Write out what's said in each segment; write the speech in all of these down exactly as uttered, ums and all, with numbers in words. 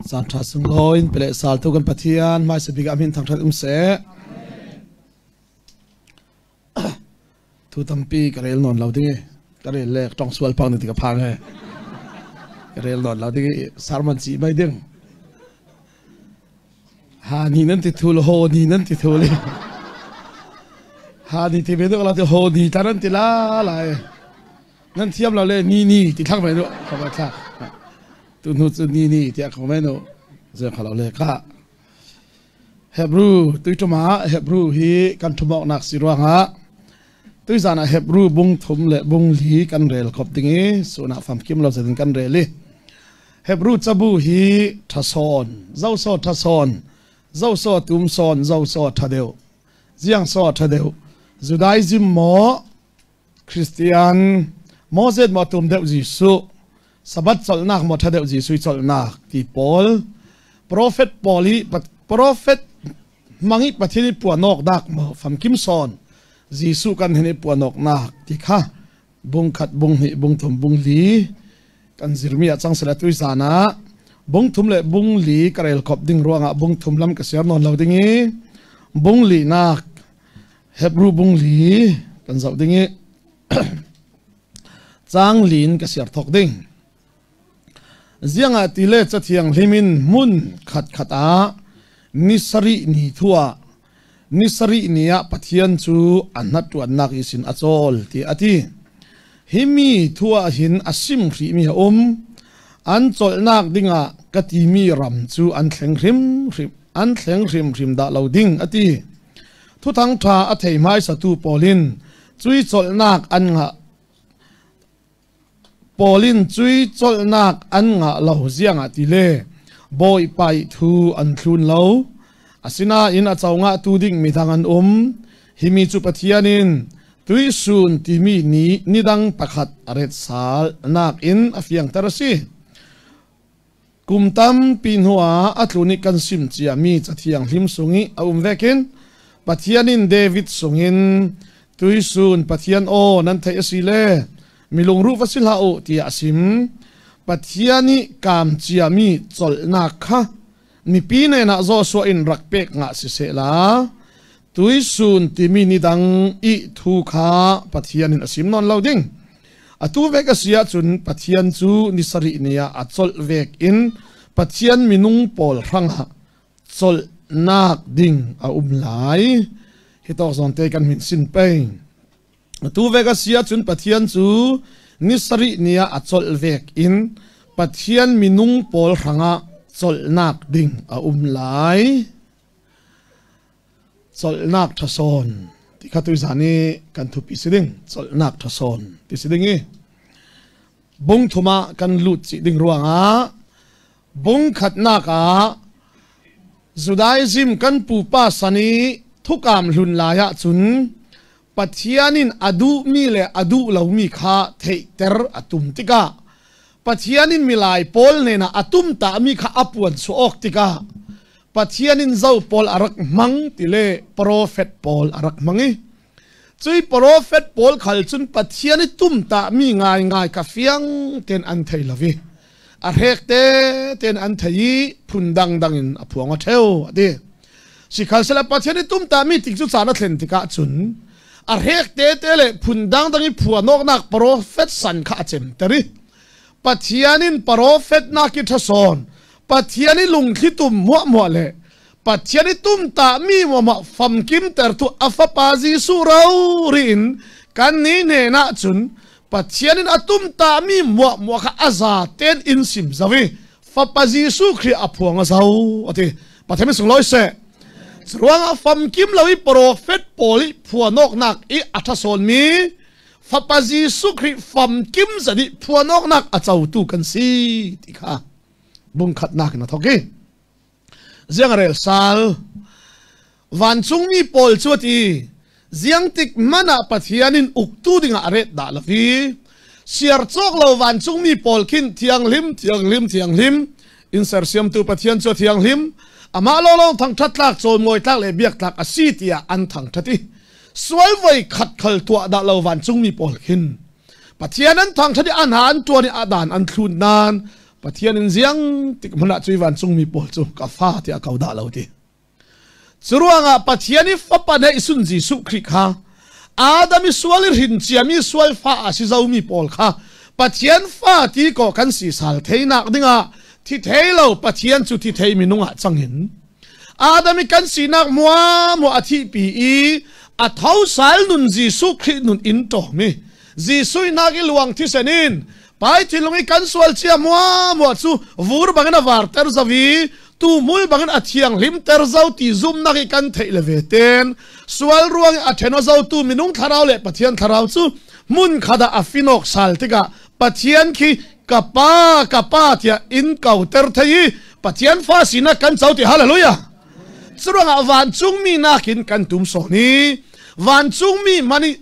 Zan ṭha sunglawi in pe leh sal tu kan Pathian hmaisa bik ah a min thangṭhat um seh. Thu tampi ka rel nawn lo ding i, ka rel le ka ṭawng sual phak ni ti ka phang e. Ka rel nawn lo ding i, sermon cih mai ding. Ha ni nan ti thul, ho ni nan ti thul i. Ha ni ti ve deuh lo ti, ho ni ta nan ti la la e. Nan thiam lo le ni ni ti thlak ve deuh, ka va thlak. Tu hnu chu ni ni ti a ka ve deuh. Zia kha lo le ka. Hebru, tui ṭuma Hebru hi kan thumawknak si ruangah tuizanah Hebru bung thum le bung li kan rel khop ding i, sunah famkim lo zetin kan rel i. Hebru cabu hi ṭha sawn, zo saw ṭha sawn, zo saw tum sawn, zo saw ṭha deuh, ziang saw ṭha deuh, Judaism maw, Khristian, Moses maw a tum deuh Jesuh, Sabbath colhnak maw ṭha deuh Jesuh i colhnak ti pawl, profet pawl i pa-, profet hmang i Pathian i puanawknak maw famkim sawn, Jesuh kan hin i puanawknak ti kha bung khat, bung hnih, bung thum, bung li kan zirmi ah cang sela tuizanah bung thum le bung li ka rel khop ding ruangah bung thum lam ka siar nawn lo ding i, bung linak Hebru bung li kan zoh ding i, cang li in ka siar thawk ding. Ziangahtile Cathiang Hlim in hmun khatkhat ah ni sarih ni thu ah, ni sarih ni ah Pathian cu a hnattuannak ihsin a cawl, tiah a ti. Himi thu ah hin a sim hrihmi a um. An colhnak dingah ka timi ram cu an thleng hrimhrim, an thleng hrimhrim dah lo ding, a ti. Thuthang ṭha a thei hmaisatu pawl in cui colhnak an ngah, pawl in cui colhnak an ngah lo, ziangahtile Bawipa ih thu an thlun lo. Asinain a co ngahtu ding midang an um. Himi cu Pathian in tuihsun timi ni nidang pakhat a retsalnak in a fiangter a si. Kum tampi hnuah a tlun i kan sim ciami Cathiang Hlim sungih a um vekin Pathian in David sungin, "Tuihsun Pathian aw, nan theih a si le, mi lungruh va si hlah uh," tiah a sim. Pathian ih kam ciami colhnak kha mipi hnenah Joshua in rak pek ngah sisehla, tuihsun timi nidang ih thu kha Pathian in a sim nawn lo ding. Atu vek a si ahcun Pathian cu ni sarih ni ah a colh vekin Pathian minung pawl hrangah colhnak ding a um lai. Hitawk zawnte kan hminsin pei. Atu vek a si ahcun Pathian cu ni sarih ni ah a colh vekin Pathian minung pawl hrangah colhnak ding a um lai. Colhnak ṭha sawn ti kha tuizan i kan thupi si ding. Colhnak ṭha sawn ti si ding i, bung thum ah kan lut cih ding ruangah, bung khatnak ah Judaism kan pupa san i thukam hlun lai ahcun Pathian in a duhmi le a duh lomi kha theihter a tum tikah, Pathian in milai pawl hnenah a tumtahmi kha a puansuah awk tikah, Pathian in zo pawl a rak hmang tile profet pawl a rak hmang i, cui profet pawl khal cun Pathian i tumtahmi ngaingai kha fiang tein an thei lo i, a hrek tete in an thei i, phun dangdang in a phuang aw ṭheu, a ti. Sikhalsehla Pathian i tumtahmi tik cu caan a thlen tikah cun a hrek tete le phun dangdang i phuan awknak profet san kha a cemter i, Pathian in profetnak i ṭha sawn, Pathian i lungthli tum hmuahhmuah le Pathian i tumtahmi hmuahhmuah famkimtertu a Fapa Jesuh rori in kannih hnenah cun Pathian in a tumtahmi hmuahhmuah kha a zaten in sim zo i, Fapa Jesuh Khrih a phuang a zo, a ti. Pathian min sunglawi seh. Curuangah famkim lo i profet pawl i phuan awknak i a ṭha sawnmi Fapa Jesuh Khrih famkim zat i phuan awknak a cotu kan si ti kha bung khatnak in a thawk i, ziang a rel sal? Vancungmi pawl cu a ti. Ziangtik hmanah Pathian in uktu dingah a ret dah lo i, siar cawk lo vancungmi pawl khin thianghlim, thianghlim, thianghlim in sersiamtu Pathian cu a thianghlim, amah lawnglawng thangṭhat tlak, cawmngawi tlak le biak tlak a si tiah an thangṭhat i, sual voi khat khal tuah dah lo vancungmi pawl khin Pathian an thangṭhat i a hna an ṭuan i a dan an thlun nain Pathian in ziang tik hmunah cui vancungmi pawl cu ka fa tiah a ko dah lo ti. Curuangah Pathian i Fapa neihsun Jesuh Khrih kha Adam i sual i hrin ciami sual fa a si zomi pawl kha Pathian fa ti kawh kan si sal theinak dingah thi thei lo Pathian cu thi thei minung ah cangin Adam i kan sinak hmuahhmuah a thihpi i a thosal nun Jesuh Khrih nun in ṭawmi Jesuh i hnak i luang thisen in Pai thinlung i kan sual cia hmuahhmuah cu vur bangin a varter zo i, tumul bangin a thianghlimter zo ti zumnak i kan theih le ve ten, sual ruangin a ṭhen aw zotu minung thlarau le Pathian thlarau cu hmun khatah a finawk sal tikah Pathian khi ka pa, ka pa tiah in koter thei i, Pathian fa sinak kan co ti. Hallelujah! Curuangah vancungmi nakin kan tum sawn i, vancungmi hman i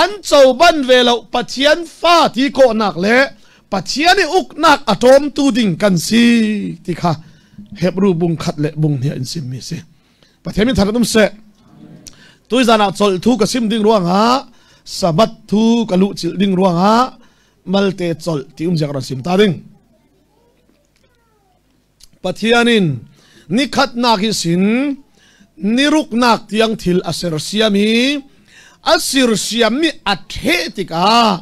an coban ve lo Pathian fa ti kawhnak le Pathian i uknak a ṭawmtu ding kan si ti kha Hebru bung khat le bung hnih ah in simmi si. Pathian min thangṭhat um seh. Tuizan ah colh thu ka sim ding ruangah Sabbath thu ka luhcilh ding ruangah malte colh ti um ziak ron sim ta ding. Pathian in nikhatnak ihsin niruknak tiang thil a sersiam i, a sirsiammi a ṭheh tikah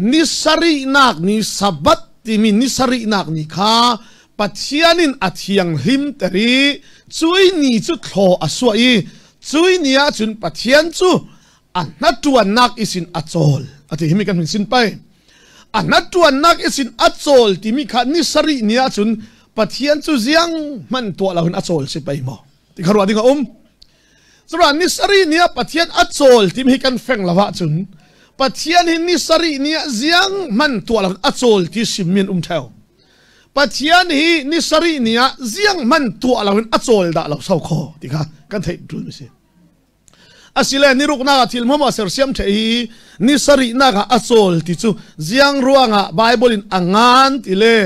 nisarihnak ni, Sabbath timi nisarihnak ni kha Pathian in a thianghlimter i, cui ni cu thlaw a suah i, cui ni ahcun Pathian cu a hnaṭuannak ihsin a cawl a ti. Himi kan hmin sin pei. A hnaṭuannak ihsin a cawl timi kha nisarih ni ahcun Pathian cu zianghman tuah loin a cawl si pei maw ti kha ruah ding a um. Curuangah nisarih ni ah Pathian a cawl timi hi kan feng lo ahcun Pathian hi nisarih ni ah zianghman tuah loin a cawl ti simmi an um ṭheu. Pathian hi nisarih ni ah zianghman tuah loin a cawl dah lo so khaw ti kha kan theih ṭulmi si. Asile niruknak ah thil hmuahhmuah a sersiam ṭheh i, nisarihnak ah a cawl ti cu ziang ruangah Baibal in a ngan ti le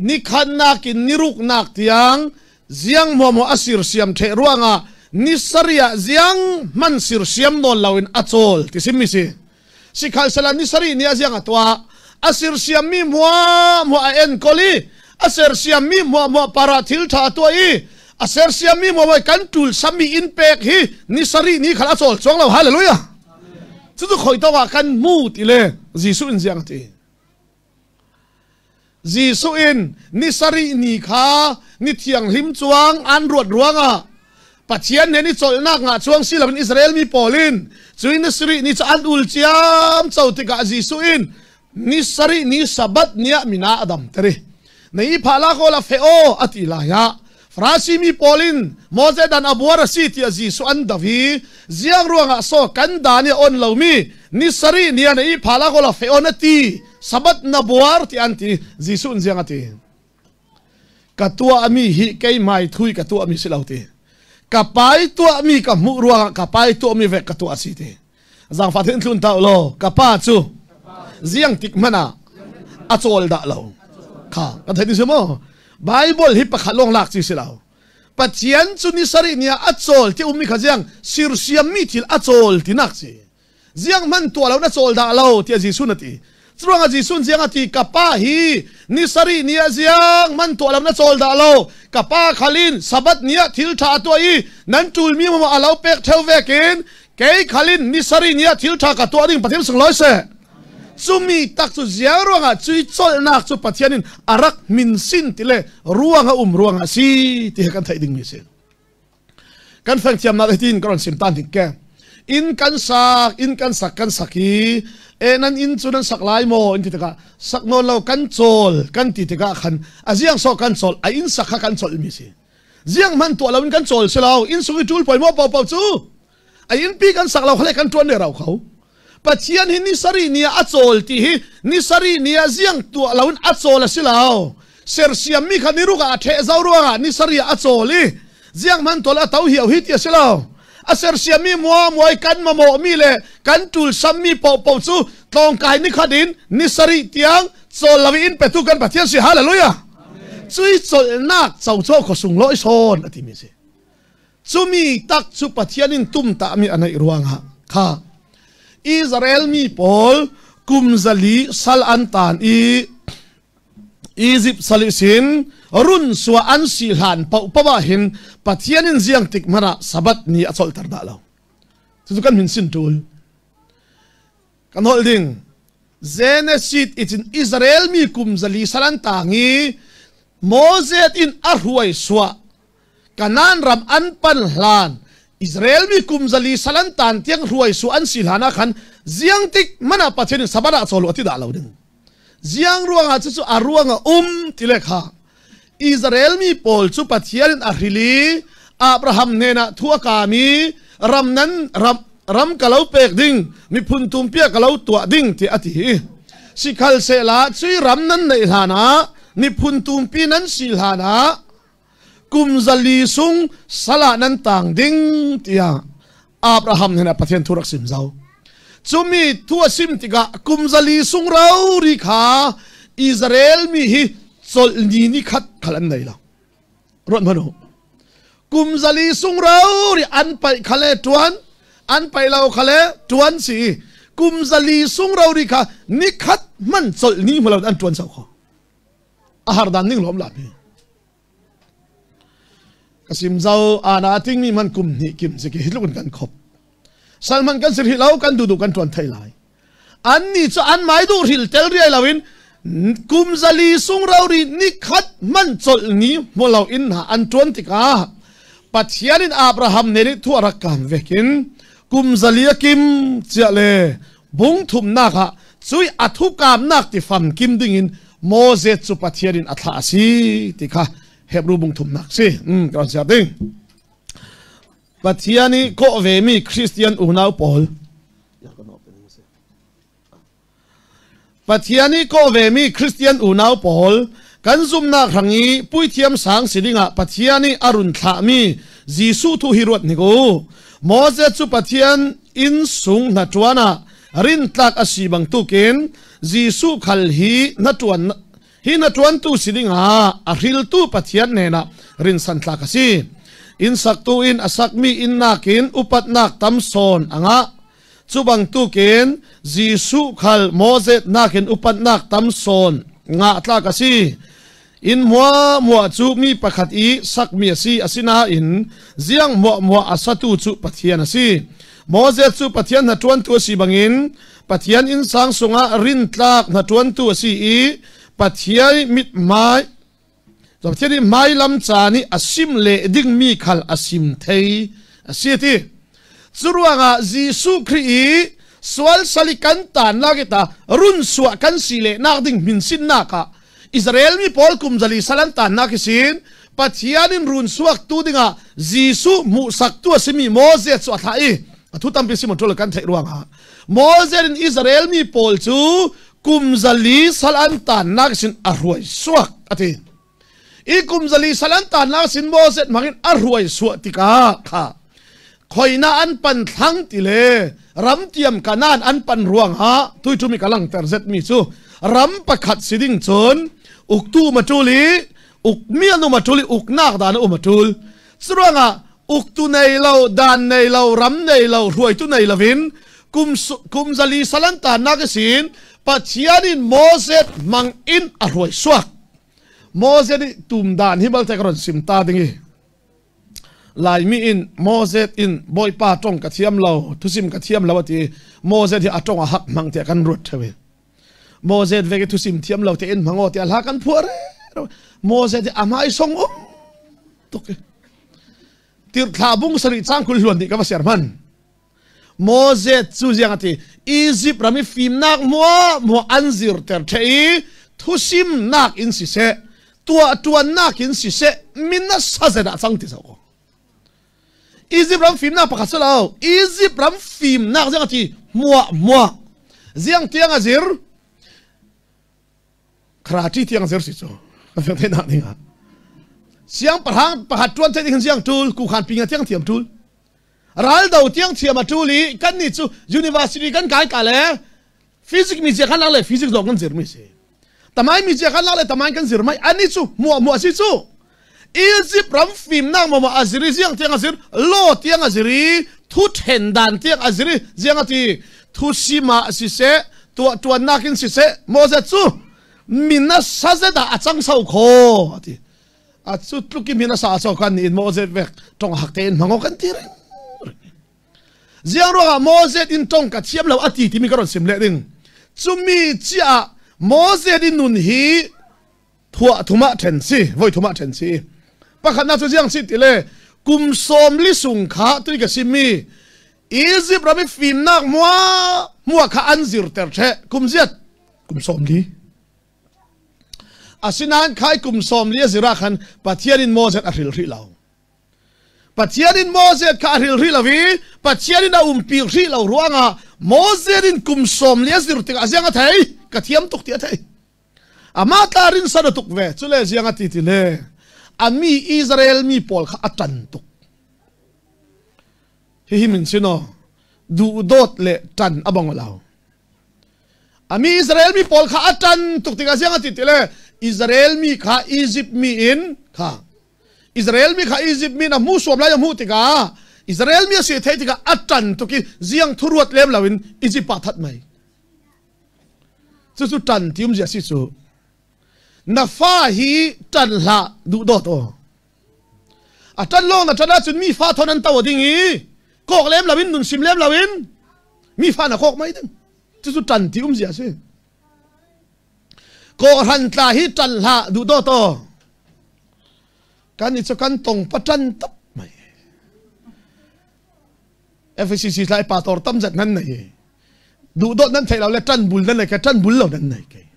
nikhatnak in niruknak tiang ziang hmuahhmuah a sirsiam ṭheh ruangah nisarih ah zianghman sirsiam nawn loin a cawl ti simmi si. Sikhalsehla nisarih ni ah ziang a tuah, a sirsiammi hmuahhmuah a enkawl i, a sersiammi hmuahhmuah parah thil ṭha a tuah i, a sersiammi hmuahhmuah kan ṭulsammi in pek hi nisarih ni khal a cawl cuang lo. Hallelujah! Cucu khuitawk ah kan hmu ti le Jesuh in ziang a ti. Jesuh in nisarih ni kha ni thianghlim cuang an ruat ruangah Pathian hnen i colhnak ngah cuang si loin Israel mi pawl in cui nisarih ni cu an ul ciamco tikah Jesuh in nisarih ni Sabbath ni ah mina a damter i, na ihphah lak awla feh aw a ti lai ah Farasi mi pawl in Moses dan a buar a si tiah Jesuh an do i, ziang ruangah so kan dan i a on lomi nisarih ni ah na ihphah lak awla feh aw na ti, Sabbath na buar tiah an ti. Jesuh in ziang a ti? Ka tuahmi hi keimai thu i ka tuahmi si lo ti. Ka Pa i tuahmi ka hmuh ruangah ka Pa i tuahmi vek ka tuah a si ti. Zangfah thil in tlun ta uh law, ka Pa cu ziang tik hmanh ah a cawl dah lo kha kan theih ding si maw? Baibal hi pakhat lawng lak ci si lo. Pathian cu nisarih ni ah a cawl ti ummi kha ziang, sirsiammi thil a cawl tinak si. Zianghman tuah lo na cawl dah lo tiah Jesuh na ti. Curuangah Jesuh in ziang a ti? Ka Pa hi nisarih ni ah zianghman tuah lo na cawl dah lo. Ka Pa khal in Sabbath ni ah thil ṭha a tuah i nan ṭulmi hmuahhmuah a lo pek ṭheu vekin kei khal in nisarih ni ah thil ṭha ka tuah ding Pathian sunglawi seh. Cumi tak cu ziang ruangah cui colhnak cu Pathian in a rak hminsin ti le ruang a um ruangah a si ti he kan theih dingmi a si. Kan fengthiamnak hitin ka ron sim tan ding ke. Inn kan sak, inn kan sak, kan sak hi, e, nan inn cu nan sak lai maw? In ti tikah, sak nawn lo, kan cawl, kan ti tikah khan a ziang so kan cawl, a inn sak kha kan colhmi si. Zianghman tuah loin kan cawl si lo, inn sung i ṭul pawimawh pohpoh cu a innpi kan sak lo kha le kan ṭuan rero kho. Pathian hi nisarih ni ah a cawl ti hi nisarih ni ah ziang tuah loin a cawl a si lo. Sersiammi kha niruk ah a ṭheh zo ruangah nisarih ah a cawl i zianghman tuah lo a to hiau hi ti a si lo. A sersiammi hmuahhmuah i kan mamawhmi le kan ṭulsammi pohpoh cu tlawngkai nikhat in nisarih tiang cawl lo i in petu kan Pathian si. Hallelujah! Cui colhnak coco khuasung lawi sawn a timi si. Cumi tak cu Pathian in tumtahmi a neih ruangah kha Israel mi pawl kum zali sal an tan i Egypt sal ihsin run suah an sih hlan pohpoh ah hin Pathian in ziangtik hmanah Sabbath ni a colhter dah lo. Cucu kan hminsin ṭul. Kan holh ding. Genesis ihsin Israel mi kum zali sal an tang i Moses in a hruai suah Kanaan ram an pan hlan Israel mi kum zali sal an tan tiang hruai suah an sih hlan ah khan ziangtik hmanah Pathian in Sabbath ah colh uh a ti dah lo ding. Ziang ruangah cucu a ruangah um ti le kha Israel mi pawl cu Pathian in a hril i Abraham hnenah thu a kam i ram nan ram, ram ka lo pek ding, miphun tumpi ah ka lo tuah ding tiah a ti hi. Sikhalsehla cuih ram nan neih hlanah miphun tumpi nan si hlanah kum zali sung sal ah nan tang ding tiah Abraham hnenah Pathian thu rak sim zo. Cumi thu a sim tikah kum zali sung rori kha Israel mi hi colh ni ni khat khal an nei lo. Ruat hmanh uh. Kum zali sung rori an paih khal le ṭuan, an paih lo khal le ṭuan si i kum zali sung rori kha ni khat hmanh colh ni hmu lo an ṭuan so kho. A har dan ning lawm la mi. Ka sim zo, ana a ting mi hmanh kum hnih kim si khi hi tluk in kan khop. Sal hmanh kan si rih lo, kan duhduh kan ṭuan thei lai. Annih cu an mai duh hril tel riai loin kum zali sung rori ni khat hmanh colh ni hmu lo in hna an ṭuan tikah Pathian in Abraham hnen i thu a rak kam vekin kum zali a kim ciah le bung thumnak ah cuih a thukamnak ti famkim dingin Moses cu Pathian in a thlah a si ti kha Hebru bung thumnak si. Um, ka ron siar ding. Pathian i kawh vemi Khristian unau pawl. Pathian i kawh vemi Khristian unau pawl, kan zumhnak hrang i puithiam sang si dingah Pathian i a run thlahmi Jesuh thu hi ruat hnik u. Moses cu Pathian inn sung hnaṭuan ah rintlak a si bangtukin Jesuh khal hi hnaṭuan, hi hnaṭuantu si dingah a hriltu Pathian hnenah rinsantlak a si. Innsaktu in a sakmi innak in upatnak tam sawn a ngah. Cu bangtukin Jesuh khal Moses nakin upatnak tam sawn ngah tlak a si. Inn hmuahhmuah cu mi pakhat i sakmi a si, asinain ziang hmuahhmuah a satu cu Pathian a si. Moses cu Pathian hnaṭuantu a si bangin Pathian innsang sungah rintlak hnaṭuantu a si i Pathian i mithmai, Pathian i hmailam caan i a sim leh dingmi khal a sim thei a si a ti. Curuangah Jesuh Khrih i sual sal i kan tannak i ta runsuah kan si lehnak ding hminsinnak ah Israel mi pawl kum zali sal an tannak ihsin Pathian in runsuaktu dingah Jesuh hmuhsaktu a simi Moses cu a thlah i a thu tampi sim a ṭul kan theih ruangah Moses in Israel mi pawl cu kum zali sal an tannak ihsin a hruai suak a ti. I kum zali sal an tannak sin Moses hmangin a hruai suah tikah kha khoina an pan thlang ti le ramtiam Kanaan an pan ruangah tuiṭum i ka langter zetmi cu ram pakhat si ding cun uktu um a ṭul i ukmi an um a ṭul i uknak dan a um a ṭul. Curuangah uktu nei lo, dan nei lo, ram nei lo, hruaitu nei loin kum, kum zali sal an tannak ihsin Pathian in Moses hmangin a hruai suak. Moses i tum dan hi malte ka ron sim ta ding i, Laimi in Moses in Bawipa ṭong ka thiam lo, thusim ka thiam lo a ti. Moses hi a ṭong a hak hmang tiah kan ruat ṭheu i, Moses vek i thusim thiam lo tiah in hmang aw tiah hla kan phuah rero. Moses hi a hmaisong um tuk i, Tirhthlah bung sarih cang kul hluan nih ka va siar hman. Moses cu ziang a ti, Egypt ram i fimnak hmuahhmuah an zirter ṭheh i thusimnak in siseh, tuahṭuannak in siseh, min a sa zet ah cang ti zo. Egypt ram fimnak pakhat si lo, Egypt ram fimnak ziang a ti, hmuahhmuah. Ziang tiang a zir, karate tiang a zir si cu. Kan fiang theinak dingah siangpahrang pakhat ṭuan thei ding hin ziang ṭul, kukhan pinga tiang thiam ṭul. Raldo tiang thiam a ṭul i kannih cu university kan kai ka le physics mi zia kan lak le physics zong kan zirmi si. Tamai mi zia kan lak le tamai kan zirmai. Annih cu hmuahhmuah si cu. Egypt ram fimnak hmuahhmuah a zir i ziang tiang a zir, law tiang a zir i, thuṭhen dan tiang a zir i, ziang a ti, thusim ah siseh, tuahṭuannak in siseh, Moses cu mi nasa zet ah a cang sau khaw a ti. A cu tluk i mi nasa a sau khan ni in Moses vek ṭong hak tein hmang aw kan ti ring. Ziang ruangah Moses in ṭong ka thiam lo a ti timi ka ron sim leh ding. Cumi ciah Moses in nun hi phuah thum ah ṭhen si, voi thum ah ṭhen si. Pakhatna cu ziang si ti le, kum sawmli sung kha tui ka simmi Egypt ram i fimnak mua mua kha an zirter ṭheh. Kum ziat? Kum sawmli. Asinain khai kum sawmli a zir ah khan Pathian in Moses a hril hrih lo. Pathian in Moses kha a hril hrih lo i, Pathian in a umpi hrih lo ruangah Moses in kum sawmli a zir tikah ziang a thei, ka thiam tuk ti a thei. Amah tla rinsan a tuk ve, cule ziang a ti ti le, a mi Israel mi pawl kha a ṭan tuk. Hihi min sin aw, duhdawt le ṭan a bang aw lo. A mi Israel mi pawl kha a ṭan tuk tikah ziang a ti ti le, Israel mi kha Egypt mi in kha, Israel mi kha Egypt mi in a hmuh suam lai a hmuh tikah, Israel mi a si thei tikah a ṭan tuk i ziang thuruat lem loin Egypt ah that mai. Cucu ṭan ti umzia si cu. Na fa hi ṭan hlah, duhdawt aw. A ṭan lawng na ṭan ahcun mi fa thawn an to aw ding i, kawk lem loin, nun sim lem loin, mi fa na kawk mai ding. Cucu ṭan ti umzia si. Kawhhran tla hi ṭan hlah, duhdawt aw. Kan i cu kan tong pa ṭan tap mai. F C C tlai pastor tam zet nan nei. Duhdawt nan theih lo le ṭanbul nan nei kei, ṭanbul lo nan nei kei.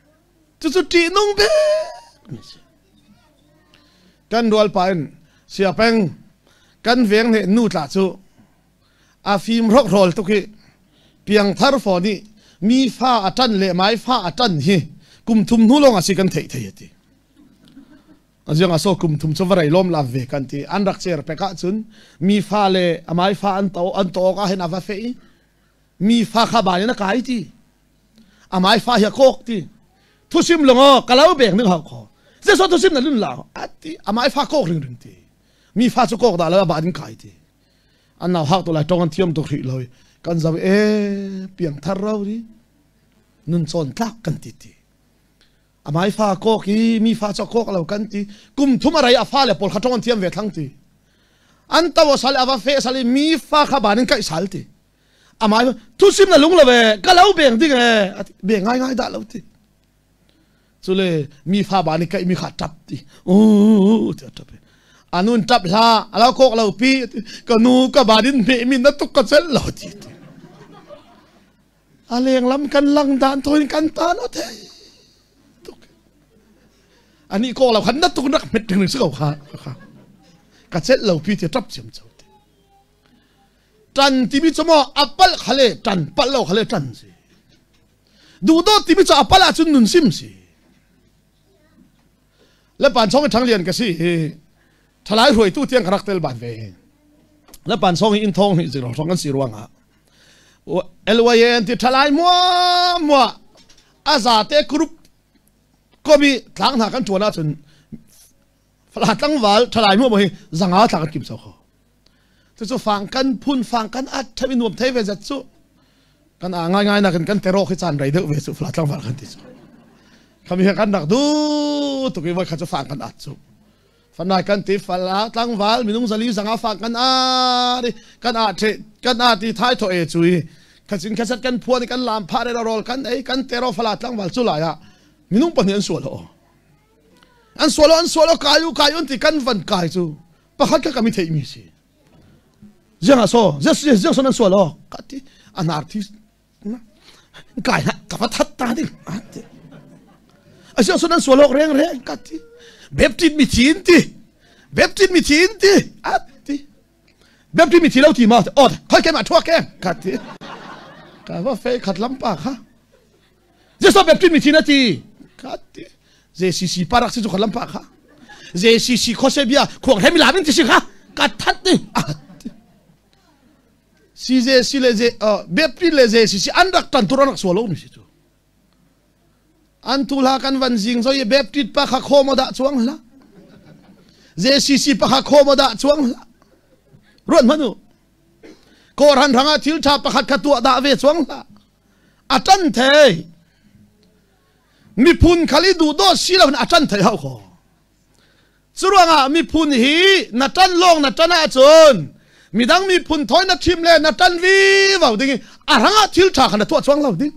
Cucu ṭihnung bik. Kan rualpa in, Sia Peng, kan veng hne nu tla cu a fim hrawk hrawl tuk i, piangthar fawn i, mi fa a ṭan le mai fa a ṭan hi kum thum hnu lawng a si kan theih thei a ti. A ziang a so kum thum cu va rei lawm la ve kan ti. An rak cer pek ahcun mi fa le a mai fa an to, an to awk ah hin a va feh i, mi fa kha ban in a kai ti. A mai fa hi a kawk ti. Thusim lawng aw, ka lo beng ding hau kho. Jesuh thusim na lun la a ti. A mai fa kawk ringring ti. Mi fa cu kawk dah lo, a ban in kai ti. An nau hak tu lai ṭong an thiam tuk hrih lo i kan zoh e, piangthar rori nun cawn tlak kan ti ti. A mai fa kawk i mi fa cu a kawk lo kan ti. Kum thum a rei a fa le pawl kha ṭong an thiam ve thlang ti. An to aw sal i a va feh sal i mi fa kha ban in kaih sal ti. A mai fa, thusim na lung lo ve, ka lo beng ding e, a ti, beng ngaingai dah lo ti. Cule mi fa ban i kaih mi kha ṭap ti. U ti a ṭap i. A nun ṭap hlah, a lo kawk lo pi, ka nu ka ban in hmeh mi na tuk ka celh lo ti ti. A lenglam kan lang dan thawn kan tan aw thei tuk. Anih kawk lo khan na tuk rak hmet ringring si ko kha, kha. Ka celh lo pi ti ṭap ciamco ti. Ṭan timi cu maw, a palh kha le ṭan, palh lo kha le ṭan si. Duhdawt timi cu a palh ahcun nun sim si. Lepan chawng i ṭhanglian ka si i, ṭhalai hruaitu tiang ka rak tel ban ve. Lepan chawng i inn thawng hnih ziro hrawng kan si ruangah L Y A N ti ṭhalai hmuahhmuah a zate group kom i tlak hna kan ṭuan ahcun Fala tlangval ṭhalai hmuahhmuah hi zanga tla kan kim so kho. Cucu fang kan phun, fang kan at, ṭhami nuam thei ve zat cu. Kan a ngaingai nakin kan terok hi caan rei deuh ve cu, Fala tlangval kan ti cu. Khami hi kan rak duh tuk i voi kha cu fang kan at cu. Fanai kan ti, Fala tlangval, minung zali zanga fang kan at i, kan at ṭheh, kan at i thai thawh e cu i. Khacin khachat kan phuan i kan lam phah rero rawl kan ei, kan terok Fala tlangval cu lai ah minung pahnih an sual aw. An sual aw, an sual aw, kai u, kai u an ti, kan van kai cu. Pakhat kha ka mi theihmi si. Ziangah so, ziang, ziang, ziang so nan sual aw, ka ti. A hnar ti. Kai hna, ka va that ta ding, a ti. A ziang so nan sual aw reng reng, ka ti. Baptist mi thi in ti. Baptist mi thi in ti, a ti. Baptist mi thi lo ti maw, aw, khoi keimah thuak ke, ka ti. Ka va fei khat lam pa kha. Jesuh Baptist mi thi na ti, ka ti. J C C pa rak si cu khat lam pa kha. J C C khuase bia khuang hrem i lam in ti si kha. Ka that ni, a ti. C J C le J-, uh, Baptist le J C C an rak ṭan tur an rak sual lo mi si cu. An tu hla kan van zing zoi i Baptist pa kha khawm aw dah cuang hlah. J C C pa kha khawm aw dah cuang hlah. Ruat hmanh uh. Kawhhran hrangah thil ṭha pakhat kha tuah dah ve cuang hlah. A ṭan thei. Miphun khal i duhdawt si loin a ṭan thei hauh khaw. Curuangah miphun hi na ṭan lawng na ṭan ahcun midang miphun thawi na ṭhim le na ṭan vivo ding i a hrangah thil ṭha kha na tuah cuang lo ding.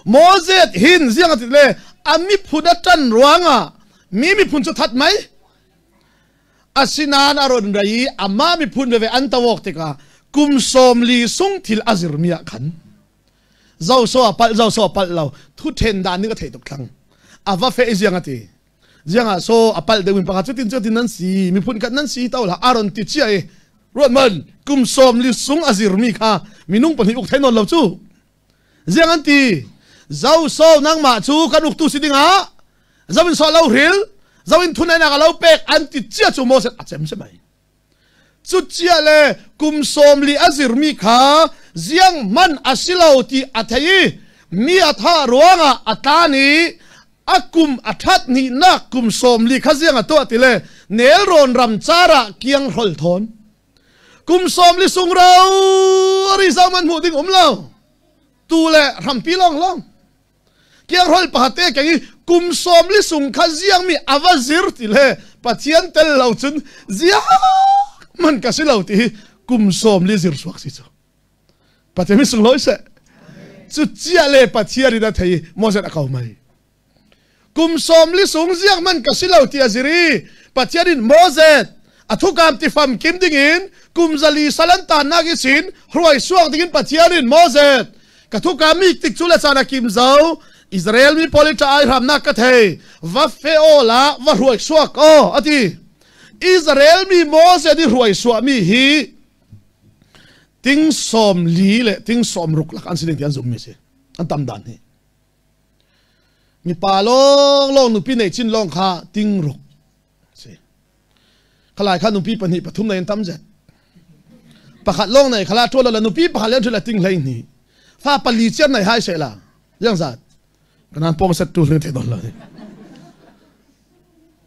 Moses hin ziang a ti le a miphun a ṭan ruangah mi miphun cu that mai. Asinain a rawn rei i amah miphun veve an to awk tikah kum sawmli sung thil a zirmi ah khan zoso a palh, zoso a palh lo, thuṭhen dan nih ka theih tuk thlang. A va feh i ziang a ti. Ziangah so a palh deuh in pakhat cutin cutin nan si, miphun khat nan si to la, a rawn ti cia i ruat man kum sawmli sung a zirmi kha minung pahnih uk thei nawn lo cu. Ziang an ti, zoso nangmah cu kan uktu si dingah zo in so lo hril, zo in thuneihnak a lo pek an ti cia cu Moses a cem si mai. Cucia le kum sawmli a zirmi kha ziang hman a si lo ti a thei i mi a thah ruangah a tlan i a kum a ṭhat hnihnak kum sawmli kha ziang a tuah ti le nelrawn ram carah kiang hrawl thawn kum sawmli sung rori zohman hmuh ding um lo. Tu le hrampi lawnglawng kiang hrawl pakhat te keng i kum sawmli sung kha ziangmi a va zir ti le Pathian tel lo cun ziang hman ka si lo ti hi kum sawmli zir suak si cu. Pathian mi sunglawi seh. Cucia le Pathian in a thei i Moses a ko mai. Kum sawmli sung ziang hman ka si lo ti a zir i Pathian in Moses a thukam ti famkim dingin kum zali salantannak ihsin hruai suak dingin Pathian in Moses ka thukam mi tik cu le caan a kim zo Israel mi pawl i ṭah ai hramnak ka thei va feh aw la va hruai suak aw a ti. Israel mi Moses i hruai suahmi hi ting sawmli le ting sawmruk lak an si ding ti an zummi si. An tam dan hi. Mipa lawnglawng nupi neih cin lawng kha ting ruk si. Khalai kha nupi pahnih pathum nei an tam zet. Pakhat lawng nei khala ṭuan lo la nupi pakhat le an ṭuan la ting hleihnih. Fa pali ciar nei hai seh la. Ziangzat. Ka nan pawng set tu hling thei dawn lo.